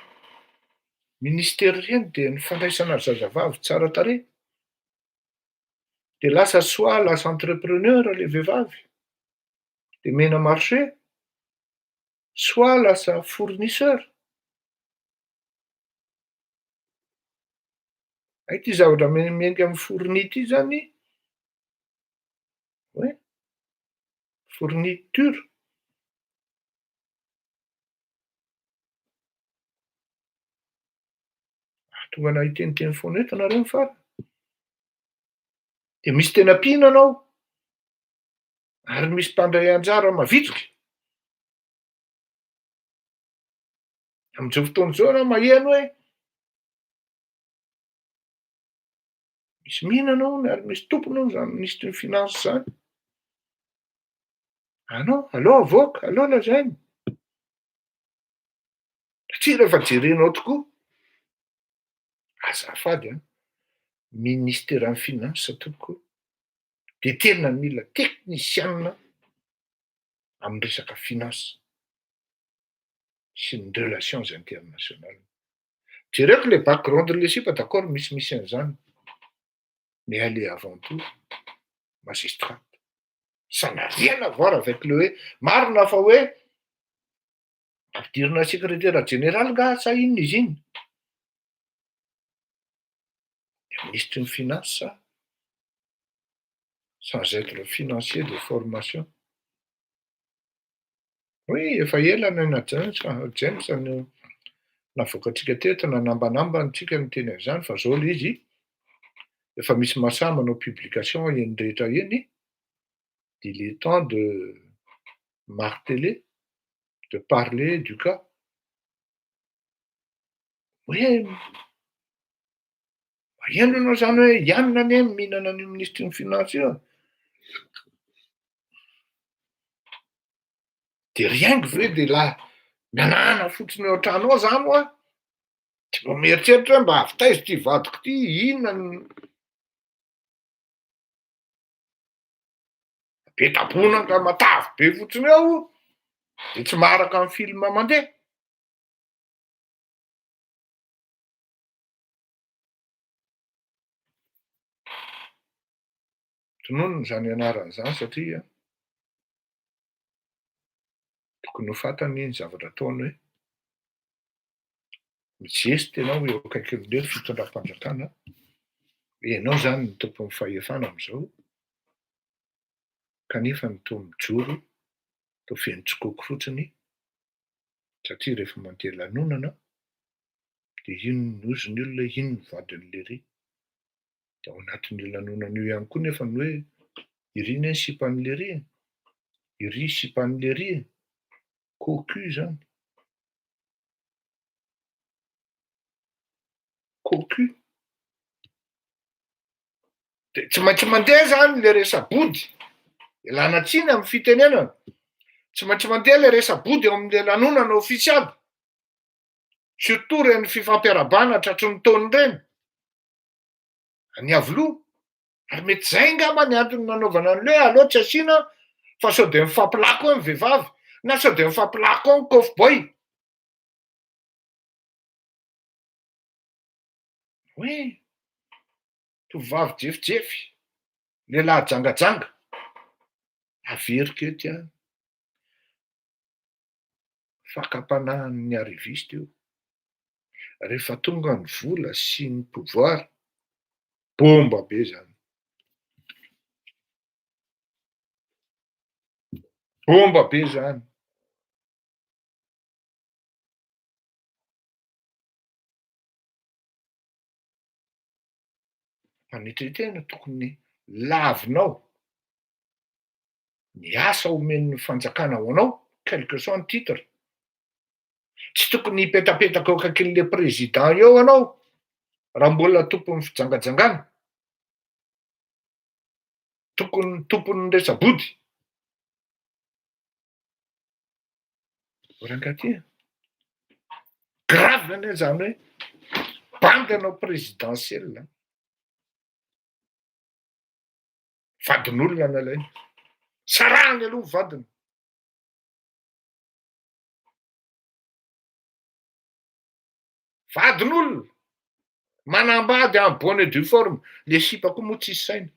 ministera ireny dia ny fandraisana zazavavy tsara tarehy, de lasa soit lasa entrepreneur le vehivavy, de mena marché, soit lasa fournisseur. Hay ity zavatra miainga amin'ny fourni ity zany, oe, fourniture. Tonga anah hiteniteny foana eto nareo ny farany. De misy tena mpino anao, ary misy mpandray anjara mavitrika. Amin'izao fotoana izao ianao maheno hoe misy mihinana hono ary misy tompony hono izany minisitry ny finance izany. Anao, aleo avoaka, aleo lazaina. Satria rehefa jerenao tokoa, azafady an, ministeran'ny finance tompoko dia tena mila teknisianina amin'ny resaka finance. sy ny relations internationales. Jereko le background le sipa d'accord misimisy an'izany mais elle est avant tout magistrate. Ça n'a rien à voir avec le hoe marina fa hoe ampidirina secrétaire général nga sa inona izy iny? Minisitry ny finance sans être financier de formation. Oui, efa ela Naina James James no navoakantsika teto, nanambanambana antsika niteny an'izany fa zao le izy, efa misy masahy manao publication eny rehetra eny, il est temps de marteler, de parler du cas. Hoe maheno ianao zany hoe i anona anie mihinana an'io minisitry ny finance io e. De rien que ve de la mihanahana fotsiny eo an-trano ao zany hoa, tsy mba mieritreritra hoe mba avy taiza ity vadiko ity, inona ny be tabonaka matavy be fotsiny eo de tsy maharaka ny film mandeha. Tononina izany anarany izany satria tokony ho fantany ny zavatra ataony hoe mi-geste ianao eo akaikin'ilay fitondram-panjakana, ianao izany no tompon'ny fahefana amin'izao, kanefa ny toa mijoro toa feno tsikoko fotsiny satria rehefa mandeha lanonana dia iny ny ozon'ny olona, iny ny vadin'i lery. Dia ao anatin'io lanonana io ihany koa nefa ny hoe iry anie ny sipan'i lery e, iry sipan'i lery e, cocu izany. Cocu. Dia tsy maintsy mandeha zany le resa-body, ialana tsiny amin'ny fitenenana, tsy maintsy mandeha le resa-body eo amin'le lanonana ofisialy, surtout ireny fifampiarahabana tratry ny taona ireny, any Iavoloha, ary mety zay angamba ny antony nanaovana an'le hoe aleo tsy asiana fa sao de mifampilako eo ny vehivavy na sao de mifampilako eo ny kôfbôy. Hoe tovovavy jefijefy, lehilahy jangajanga, averiko eto ihany, fakam-panahin'ny arriviste io, rehefa tonga ny vola sy ny pouvoir, bomba be zany, bomba be zany. Fanetren-tena tokony lavinao ny asa omen'ny fanjakana ho anao, quel que soit ny titre. Tsy tokony hipetapetaka eo akaikin'le président eo ianao raha mbola tompon'ny fijangajangana, tokony tompon'ny resa-body. Rangahy ty a! Grave anie zany hoe bandy anao présidentiel an! Vadin'olona no alainy. Sarahany aloha ny vadiny. Vadin'olona! Manambady en bonne et due forme. Le sipa koa moa tsisy saina.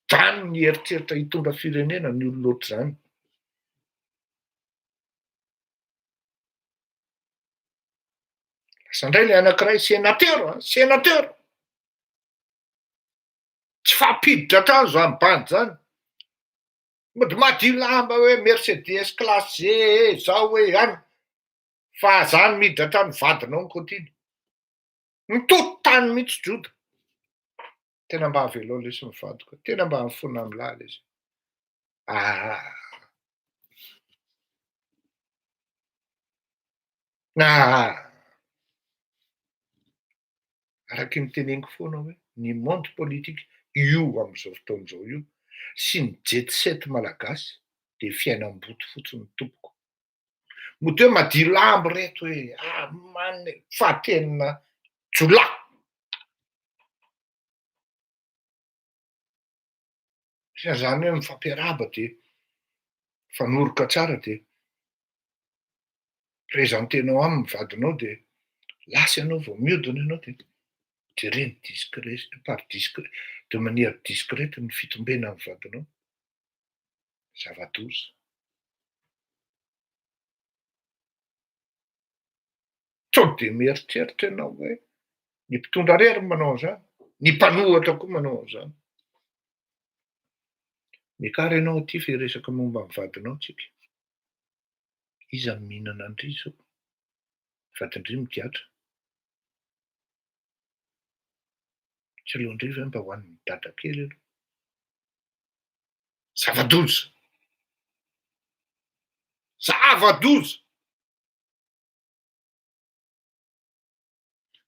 Zany ny eritreritra hitondra firenena ny olona ohatr'izany. Lasa indray ilay anankiray sénateur an, sénateur. Tsy fampiditra hatrany zany bandy zany. Mody madio lamba hoe Mercedes classe G e, zao hoe any. Fa zany miditra hatrany vadinao ny kotiny. Mitoto tany mihitsy Joda. Tena mba avelao lesy ny vadiko. Tena mba mifona amin'lah lesy. Ah. Ah. Araky ny teneniko foana hoe ny monde politique io amin'izao fotoana izao io sy ny jet set malagasy dia fiainam-boto fotsiny tompoko. Mody hoe madio lambo reto e, ah man e, fa tena jiolahy. Fa zany hoe mifampiarahaba de mifanoroka tsara de presentenao aminy ny vadinao de lasa ianao vao miodina ianao de jereny discret par discret de manière discrète ny fitombenan'ny vadinao. Zava-doza. Sao dia mieritreritra ianao hoe ny mpitondra irery no manao an'izany, ny mpanohitra koa manao an'izany. Miakara ianao aty fa hiresaka momba ny vadinao tsika. Iza no mihinana an-dry izao? Vadin-dry migadra. Tsy aleon-dry ve mba hohanin'i dada kely aloha? Zava-doza! Zava-doza!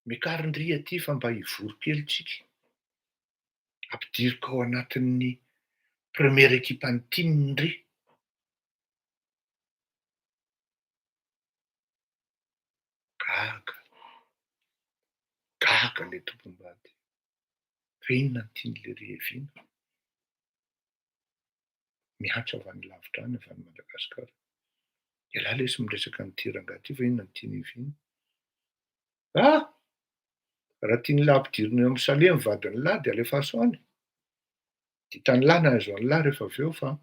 Miakarin-dry aty fa mba hivory kely tsika. Ampidiriko ao anatin'ny première équipe an'ny tim ndry. Gaga. Gaga le tompom-bady. Fa inona no tian'i lery hiaviana? Miantso avy any lavitra any, avy any Madagasikara. Ialahy lesy miresaka an'ity rangahy ity fa inona no tiany hiaviana? Ah! Raha tian'lah ampidirina eo amin'ny sale ny vadin'lah de alefaso any. Hitan'lah ny ahazo an'lah rehefa avy eo fa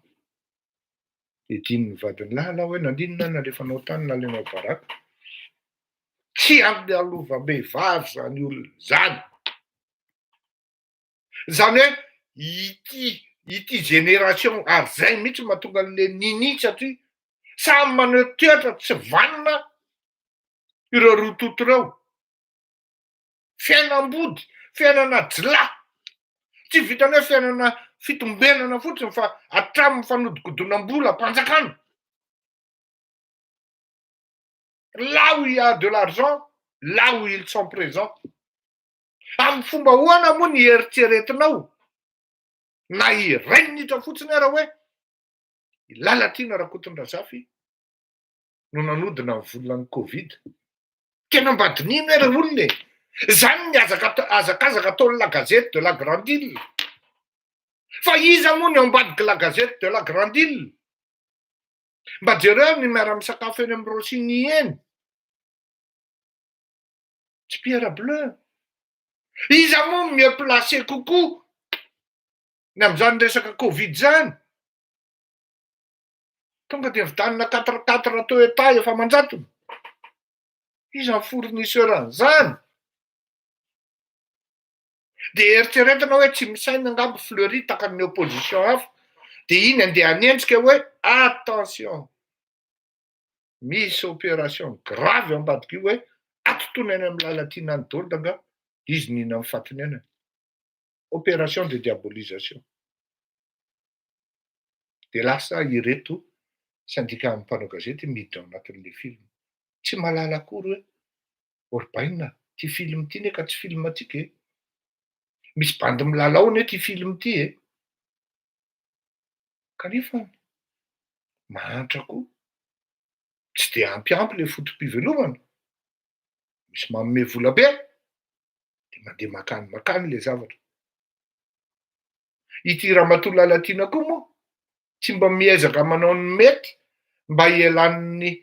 hidinin'ny vadin'lah lah hoe naninona aho nalefanao tany nalainao baraka. Tsy amin'ny alovam-behivavy zany olona zany. Zany hoe ity ity génération ary zay mihitsy mahatonga an'le nini satria samy maneho toetra tsy vanona ireo roa tonta ireo. Fiainam-body, fiainana jilahy, tsy vitan'ny hoe fiainana fitombenana fotsiny fa hatramin'ny fanodikodinam-bolam-panjakana. Là où il y a de l'argent, là où ils sont présents. Amin'ny fomba ahoana moa ny eritreretinao na iray minitra fotsiny ara hoe i Lalatiana Rakotondrazafy no nanodina ny volan'ny Covid. Tena mba dinihina hoe re olona e! Zany ny azaka azakazaka ataon'ny la gazette de la grande ile. Fa iza moa ny ao ambadiky la gazette de la grande ile? Mba jereo ny miara-misakafo eny amin'ny Rossini eny. Tsy Pierre Bleu. Iza moa no mieux placé kokoa ny amin'izany resaka Covid zany? Tonga de vidanina quatre quatre Toyota efa aman-jatony. Iza ny fournisseur an'izany? De eritreretina hoe tsy misaina angamba Fleury takan'ny opposition hafa, de iny andeha hanenjika hoe attention, misy opération grave ao ambadika io hoe atontony any amin'ny Lalatiana any daholo angaha izy nihina amin'ny fatiny any. Opération de diabolisation. De lasa ireto syndicat mpanao gazety miditra ao anatin'le film. Tsy mahalala akory hoe Orbaina, ty film ty ne ka tsy film atsika e. Misy bandy milalao anie ty film ty e. Kanefa mahantra koa, tsy de ampiampy le foto-pivelomana, misy manome vola be, de mandeha makany makany le zavatra. Ity Ramatoa Lalatiana koa moa tsy mba miezaka manao ny mety mba hialan'ny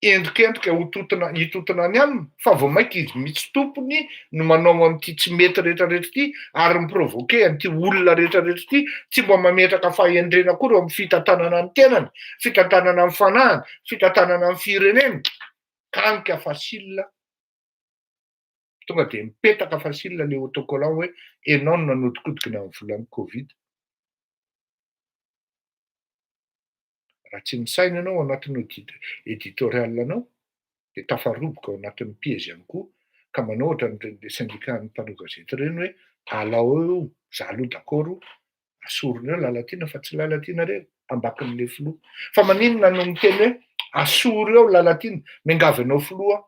endrikendrika ho totona hitotona any aminy fa vao mainka izy mihitsy tompony no manao an'ity tsy mety rehetrarehetra ity ary mi-provoquer an'ity olona rehetrarehetra ity tsy mba mametraka fahendrena akory eo amin'ny fitantanana ny tenany, fitantanana ny fanahiny, fitantanana ny fireneny, kanika facile, tonga dia mipetaka facile le autocollant hoe enao no nanodikodikina ny volan'ny covid. Raha tsy misaina ianao ao anatin'ny editorial anao dia tafaroboka ao anatin'ny piège ihany koa ka manao ohatran'ireny le syndicat n'ny mpanao gazety ireny hoe alao eo io, za aloha d'accord asorina eo Lalatiana fa tsy Lalatiana irery ambakin'le filoha. Fa maninona no miteny hoe asory eo Lalatiana, miangavy anao filoha aho.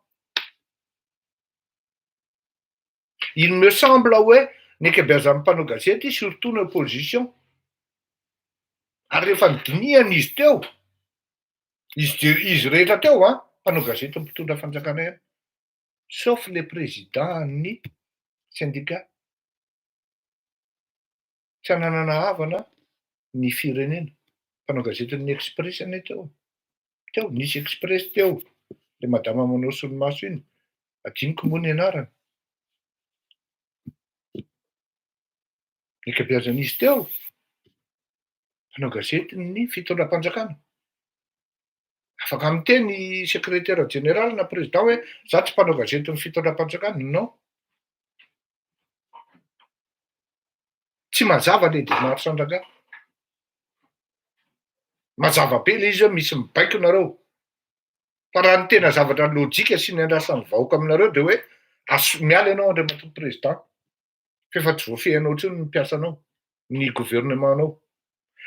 Il me semble hoe ny ankabeazan'ny mpanao gazety surtout ny opposition ary rehefa nodinihana izy teo, izy izy rehetra teo an, mpanao gazety mpitondra fanjakana ihany, sauf le président ny syndicat, tsy ananana havana ny firenena, mpanao gazetin'ny Express anie teo e, teo, nisy Express teo, le madama manao solomaso iny, adinoko moa ny anarany, ny ankabeazan'izy teo, mpanao gazetin'ny fitondram-panjakana, afaka miteny secrétaire général na président hoe za tsy mpanao gazetin'ny fitondram-panjakana, non. Tsy mazava le démarche an-drangahy. Mazava be le izy hoe misy mibaiko nareo. Fa raha ny tena zavatra lojika sy ny andrasan'ny vahoaka aminareo de hoe aso- miala ianao Andriamatoa Président fa efa tsy voafehinao intsony ny mpiasanao, ny gouvernement-nao.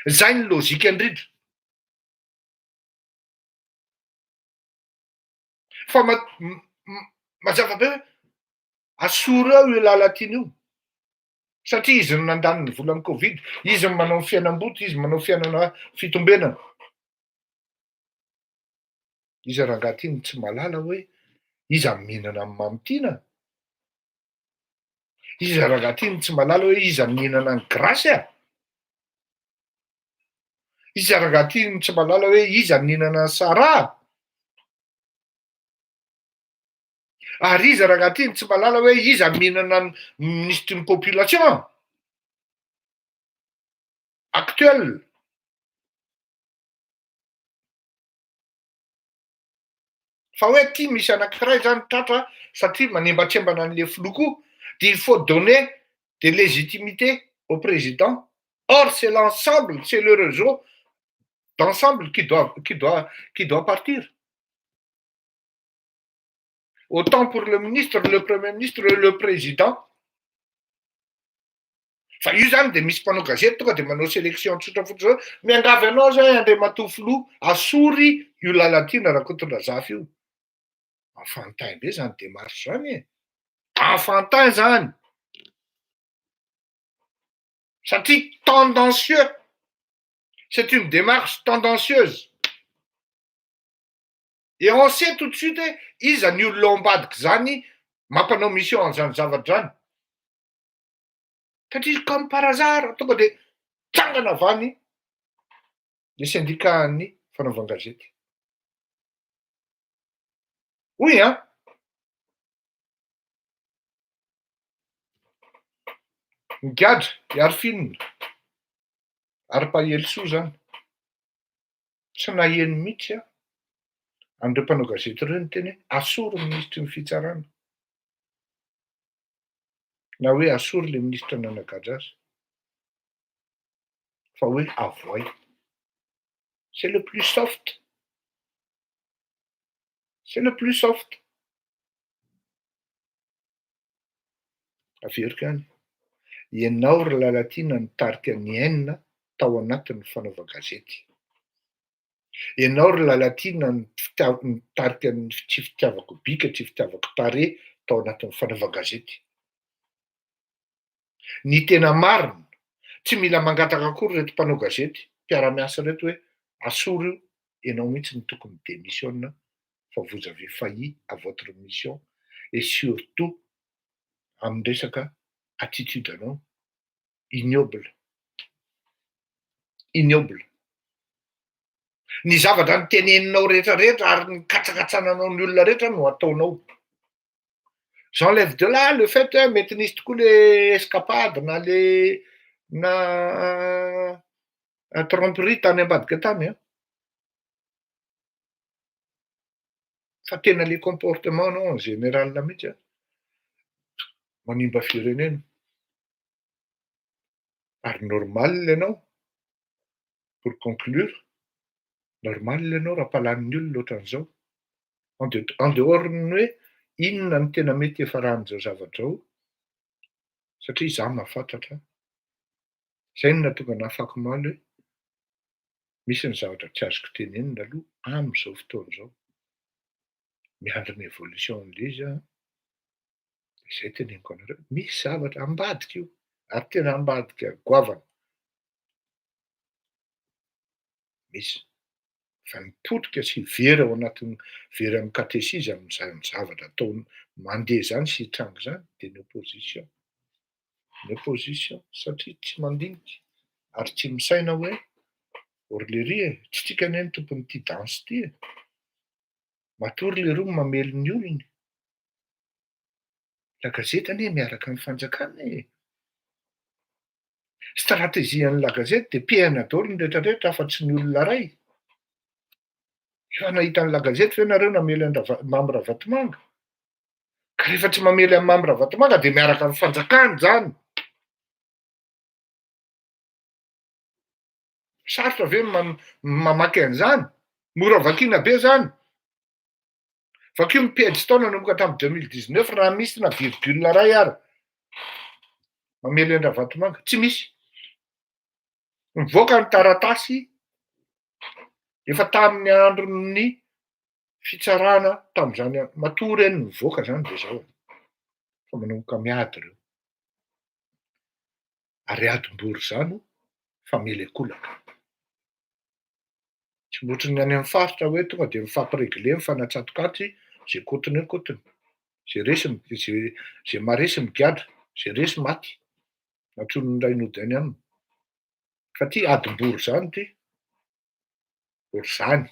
Zay ny lojika indrindra. Fa ma- mazava be hoe asory eo io Lalatiana io. Satria izy no nandany ny volan'ny covid, izy no manao ny fiainam-boto, izy manao fiainana fitombenana. Iza rangahy ty no tsy mahalala hoe iza no mihinana ny mamy tiana? Iza rangahy ty no tsy mahalala hoe iza no mihinana ny grasy a? Iza rangahy ty no tsy mahalala hoe iza no nihinana ny saraha? Ary iza rangahy ty no tsy mahalala hoe iza mihinana ny minisitry ny population actuel? Fa hoe ty misy anakiray zany tratra satria manembatsembana an'le filoha koa de il faut donner des légitimités au président or c'est l'ensemble, c'est le réseau d'ensemble qui doit qui doit qui doit partir. Autant pour le ministre, le premier ministre, le président. Fa io zany de misy mpanao gazety tonga de manao sélection tsotra fotsiny zao, miangavy anao zay Andriamatoa Filoha, asory io Lalatiana Rakotondrazafy io. Enfantin be zany démarche zany e. Enfantin zany. Satria tendancieux. C'est une démarche tendancieuse. Et on sait tout de suite hoe iza ny olona ao ambadiky zany mampanao mission an'izany zavatra zany. Satria comme par hasard tonga de tsangana avy any le syndicat ny fanaovan-gazety. Hoy an! Migadra i Arifina, ary Mpahelisoa zany. Tsy naheno mihitsy aho an'ireo mpanao gazety ireo niteny hoe asory ny minisitry ny fitsarana na hoe asory le minisitra nanagadra azy fa hoe avoay. C'est le plus soft. C'est le plus soft. Averiko ihany. Ianao ry Lalatiana nitarika ny haine tao anatin'ny fanaovan-gazety. Ianao ry Lalatiana nitarika ny tsy fitiavako bika, tsy fitiavako tarehy tao anatin'ny fanaovan-gazety. Ny tena marina, tsy mila mangataka akory ireto mpanao gazety mpiara-miasa ireto hoe asory io, ianao mihitsy no tokony mi-demissionne fa vous avez failli à votre mission et surtout amin'ny resaka attitude anao ignoble, ignoble. Ny zavatra noteneninao rehetra rehetra ary ny katsakatsananao ny olona rehetra no ataonao. J'enlève de là le fait hoe mety nisy tokoa le escapade na le na tromperie tany ambadika tany an. Fa tena le comportement nao en général mihitsy an, manimba firenena. Ary normal ianao, pour conclure, normal ianao raha mpalany olona ohatran'izao. En de en dehors ny hoe inona no tena mety hiafaran'izao zavatra izao, satria izaho mahafantatra, izay no nahatonga anah afakomaly hoe misy ny zavatra tsy azoko tenenina aloha amin'izao fotoana izao. Miandry ny évolution an'ilay izy aho an, dia izay teneniko anareo, misy zavatra ambadika io, ary tena ambadika goavana. Misy. Fa ny potika sy very ao anatin'ny, very amin'ny katesizy amin'izany zavatra ataony mandeha izany sy hitranga izany dia ny opposition. Ny opposition satria tsy mandinika ary tsy misaina hoe ry lery e, tsy tsika anie ny tompon'ity danse ity e. Matoa ry leroa mamely ny olony. La gazety anie miaraka amin'ny fanjakana e. Stratégie an'i Lagazety dia pehana daholo ny rehetra rehetra afa tsy ny olona ray. Efa nahita an'i Lagazety ve nareo namely an-dRava- Mamy Ravatomanga? Ka rehefa tsy mamely an'i Mamy Ravatomanga dia miaraka amin'ny fanjakana izany. Sarotra ve ny man- mamaky an'izany? Mora vakiana be izany. Vakio ny pejy tao nanomboka tamin'ny 2019 raha misy na virgule iray ara mamely an-dRavatomanga. Tsy misy. Mivoaka ny taratasy efa tamin'ny andron'ny fitsarana tamin'izany andro. Matoa ireny mivoaka izany dia izao fa manomboka miady ireo. Ary adim-bory izany famely an-kolaka. Tsy mba ohatran'ny any amin'ny faritra hoe tonga dia mifampi-regler, mifanatsatokaty, izay kotiny eo kotiny, izay resy izay izay maharesy migadra, izay resy maty, nantsoin'ny ray nody any aminy. Fa ity adim-bory izany ity, borizany,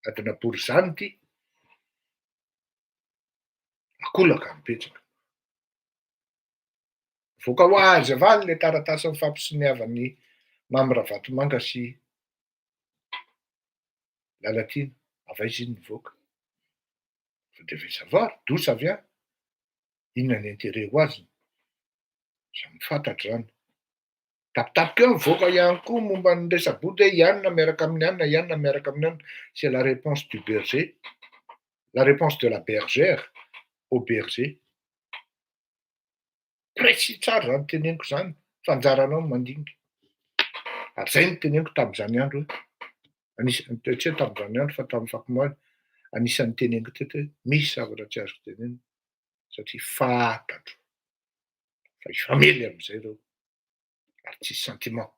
adina borizany ity. Ankolaka no betsaka. Mivoaka ho azy avy any le taratasy nifampisoniavan'i Mamy Ravatomanga sy Lalatiana. Avy aiza iny nivoaka? Vous devez savoir d'où ça vient. Inona ny intérêt ho azony? Samy fantatra zany. Tapitapika eo mivoaka ihany koa momba ny resa-body hoe i anona miaraka amin'ny anona, i anona miaraka amin'ny anona. C'est la réponse du berger, la réponse de la bergère au berger. Précis tsara zany teneniko zany fa anjaranao no mandinika. Ary zay no teneniko tamin'izany andro hoe anisan'ny tsy hoe tamin'izany andro fa tamin'ny fakomaly, anisan'ny teneniko teto hoe misy zavatra tsy azoko tenenina satria fantatro fa hifamely amin'izay reo ary tsisy sentiment.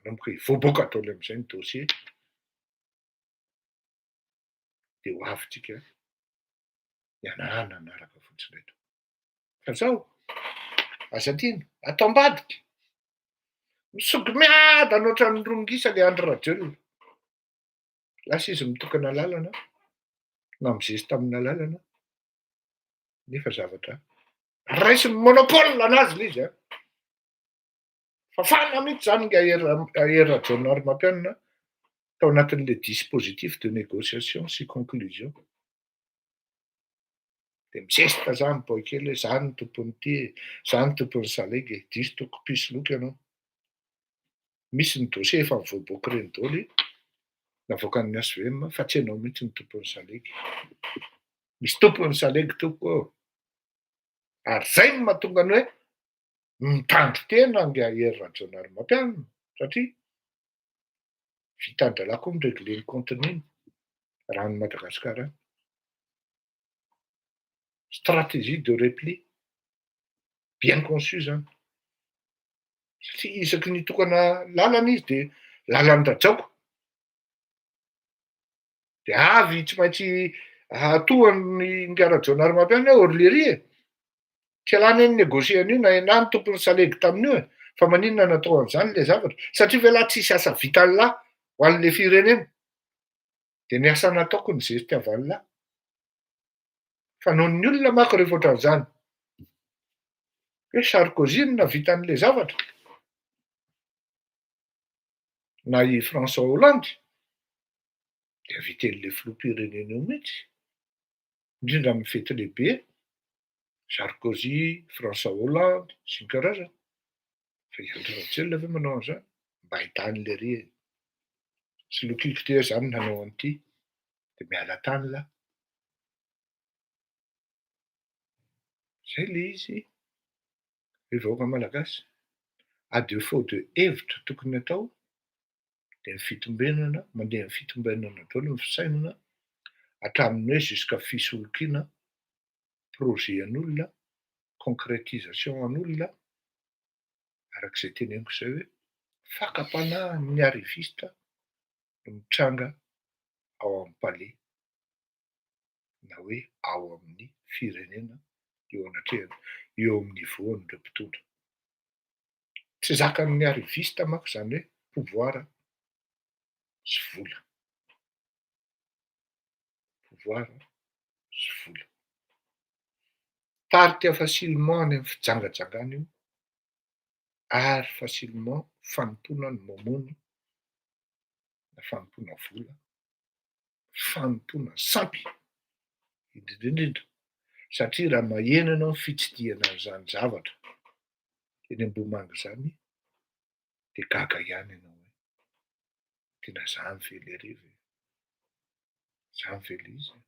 Manomboka hivoaboaka daholo amin'izay ny dossier de ho avy tsika hianahana hanaraka fotsiny eto. Fa zao, aza adino, atao ambadika, misongo miadana ohatran'ny rongisa le Andry Rajoelina. Lasa izy mitokana lalana na mizesta amina lalana nefa zavatra raisiny monopole anazy le izy a. Fafana mihitsy zany nga Hery Rajaonarimampianina tao anatin'le dispositif de négociation sy conclusion. De mizesta zany boay kely hoe za no tompon'ity e, za no tompon'ny salegy e, diso toko mpisoloky ianao. Misy ny dossier efa mivoaboaka ireny daholo navoakan'ny HVM fa tsy ianao mihitsy no tompon'ny salegy. Misy tompon'ny salegy tompoko ô. Ary zay no mahatonga ny hoe mitandro tena nga Hery Rajaonarimampianina satria vitan-drahalahy koa mi-régler ny compte-ny raha any Madagasikara any. Stratégie de repli bien conçu zany. Satria isaky ny tokana lalana izy de lalan'ny Rajaoko. De avy tsy maintsy atohany nga Rajaonarimampianina hoe orlery e. Tsy alany eny négocier an'io na ianah ny tompon'ny salegy tamin'io e. Fa maninona natao an'izany le zavatra? Satria ve lahy tsisy asa vitan'lahy ho an'le firenena? De ny asa nataoko ny zesty avy an'lahy. Fa noho ny olona manko rehefa ohatran'izany. Hoe Sarkozy no nahavita an'le zavatra. Na i François Hollande. De viten'le filoham-pirenena io mihitsy. Indrindra amin'ny fety lehibe. Sarkozy, François Hollande, sy ny karazany. Fa i Andry Rajoelina ve manao an'izany? Mba ahitany lery e. Solokiko ty hoe zany nanao an'ity. De miala tany lahy. Zay le izy ry vahoaka malagasy. À défaut de hevitra tokony atao de ny fitombenana, mandeha amin'ny fitombenana daholo ny fisainana hatramin'ny hoe jusqu'à fisolokiana projet an'olona, concrétisation an'olona, arak'izay teneniko zay hoe fakam-panahin'ny arriviste no mitranga ao amin'ny palais na hoe ao amin'ny firenena eo anatrehana, eo amin'ny niveau an'ireo mpitondra. Tsy zakan'ny arriviste manko zany hoe pouvoir sy vola. Pouvoir sy vola. Tarika facilement any amin'ny fijangajangana io ary facilement fanompoana ny mamony na fanompoana vola, fanompoana sampy indrindrindrindra satria raha maheno ianao ny fitsidihana an'izany zavatra eny Ambohimanga zany de gaga ihany ianao hoe tena zany ve le ry ve? Zany ve le izy?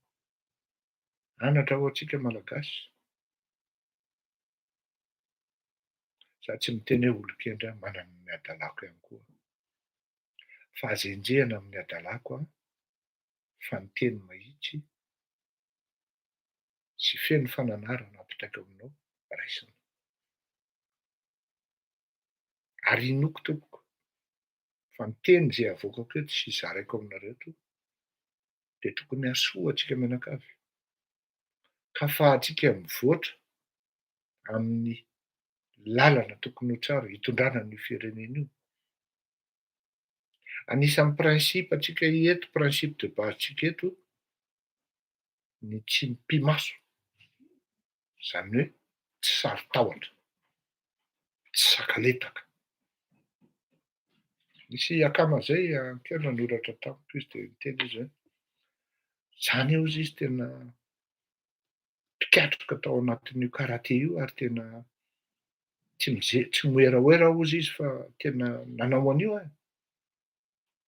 Anatra ho antsika malagasy. Za tsy miteny hoe olon-kendry aho, manana ny hadalako ihany koa. Fa aza enjehina amin'ny hadalako aho fa ny teny mahitsy sy feno fananarana ampitaiko aminao raisina. Ary inoako tompoko fa ny teny izay avoakako eto sy zaraiko aminareo eto dia tokony hahasoa antsika mianakavy ka ahafahantsika mivoatra amin'ny lalana tokony ho tsara hitondrana an'io firenena io. Anisan'ny principe antsika eto, principe de base-tsika eto ny tsy mipi-maso. Zany hoe tsy saro-tahotra, tsy sakaletaka. Nisy akama zay kely nanoratra tamiko izy de niteny izy hoe zany hozy izy tena mpikatroka tao anatin'io karate io ary tena tsy mize- tsy mioeraoera hozy izy fa tena nanao an'io e.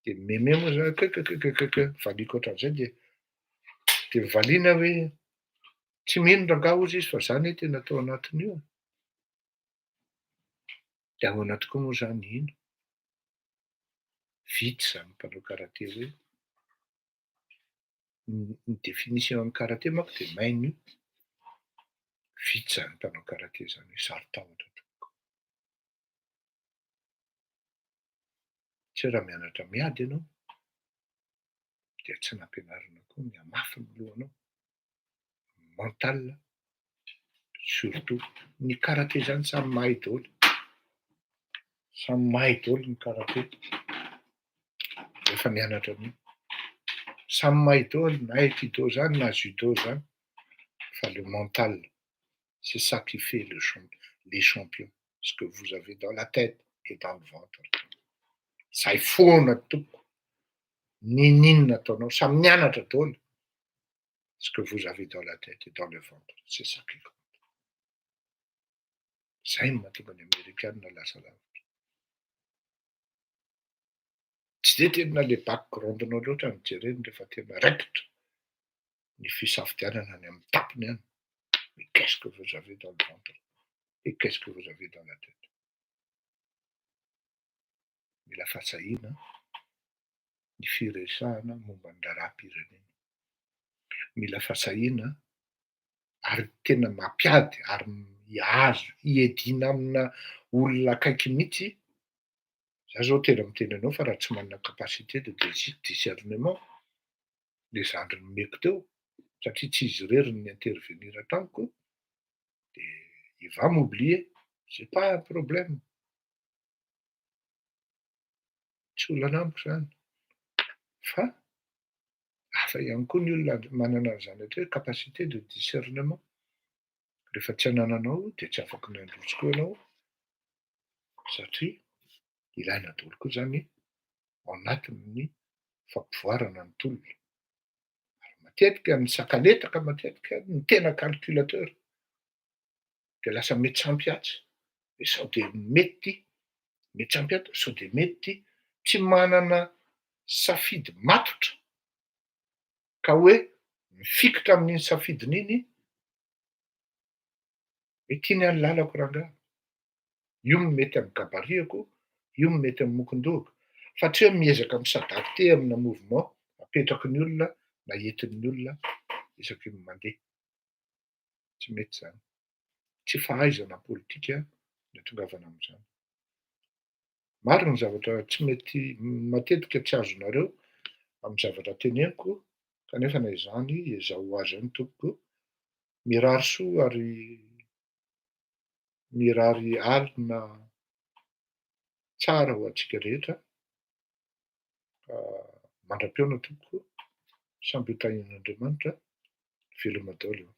De meme moa zany kekekekeke valiako ohatran'izay de de valiana hoe tsy mino rangahy hozy izy fa zany e tena tao anatin'io. De ahoana tokoa moa zany ino? Vitsy zany mpanao karate hoe ny définition an'ny karate manko de main nue. Vitsy zany mpanao karate zany hoe saro-tahotra tompoko. Tsy raha mianatra miady ianao dia tsy nampianarina koa ny hamafy ny lohanao, mental surtout. Ny karate zany samy mahay daholo, samy mahay daholo ny karate rehefa mianatra an'io. Samy mahay daholo na aikido zany na judo zany fa le mental, c'est ça qui fait le les champions, ce que vous avez dans la tête et dans le ventre. Zay foana tompoko, n'inon'inona ataonao, samy mianatra daholo, ce que vous avez dans la tête et dans le ventre, c'est ça qui compte. Zay no mahatonga ny amerikana lasa lavitra. Tsy de tena le background-nao loatra no jereny rehefa tena raikitra ny fisafidianana any amin'ny tampony any. Mais qu'est-ce que vous avez dans le ventre et qu'est-ce que vous avez dans la tête? Mila fahasahiana ny firesahana momba ny raharaham-pirenena. Mila fahasahiana ary tena mampiady ary azo iadiana amina olona akaiky mihitsy. Za zao tena miteny anao fa raha tsy manana capacité de discernement le zandry nomeko teo, satria tsy izy irery no ni-intervenir tamiko, de il va m'oublier, c'est pas un problème. Tsy olana amiko zany fa hafa ihany koa ny olona manana an'izany atao hoe capacité de discernement. Rehefa tsy anananao de tsy afaky ny handroso koa ianao satria ilaina daholo koa zany ao anatin'ny fampivoarana ny tolona. Ary matetika ny sakaletaka matetika ny tena calculateur de lasa mety sampy atsy hoe sao de mety ty, mety sampy ato sao de mety ty, tsy manana safidy matotra ka hoe mifikitra amin'iny safidiny iny hoe ty ny any lalako rangahy, io no mety amin'ny gabarit-ko, io no mety amin'ny mokon-dohako, fa tsy hoe miezaka mi-s'adapter amina mouvement apetraky ny olona na entin'ny olona isaky ny mandeha. Tsy mety zany. Tsy fahaizana politika no atongavana amin'izany. Maro ny zavatra tsy mety matetika tsy azonareo amin'ny zavatra teneniko kanefa na izany ezaho ho azy ihany tompoko. Mirary soa ary mirary alina tsara ho antsika rehetra. Mandra-pihaona tompoko, samby ho tahian'Andriamanitra, veloma daholo.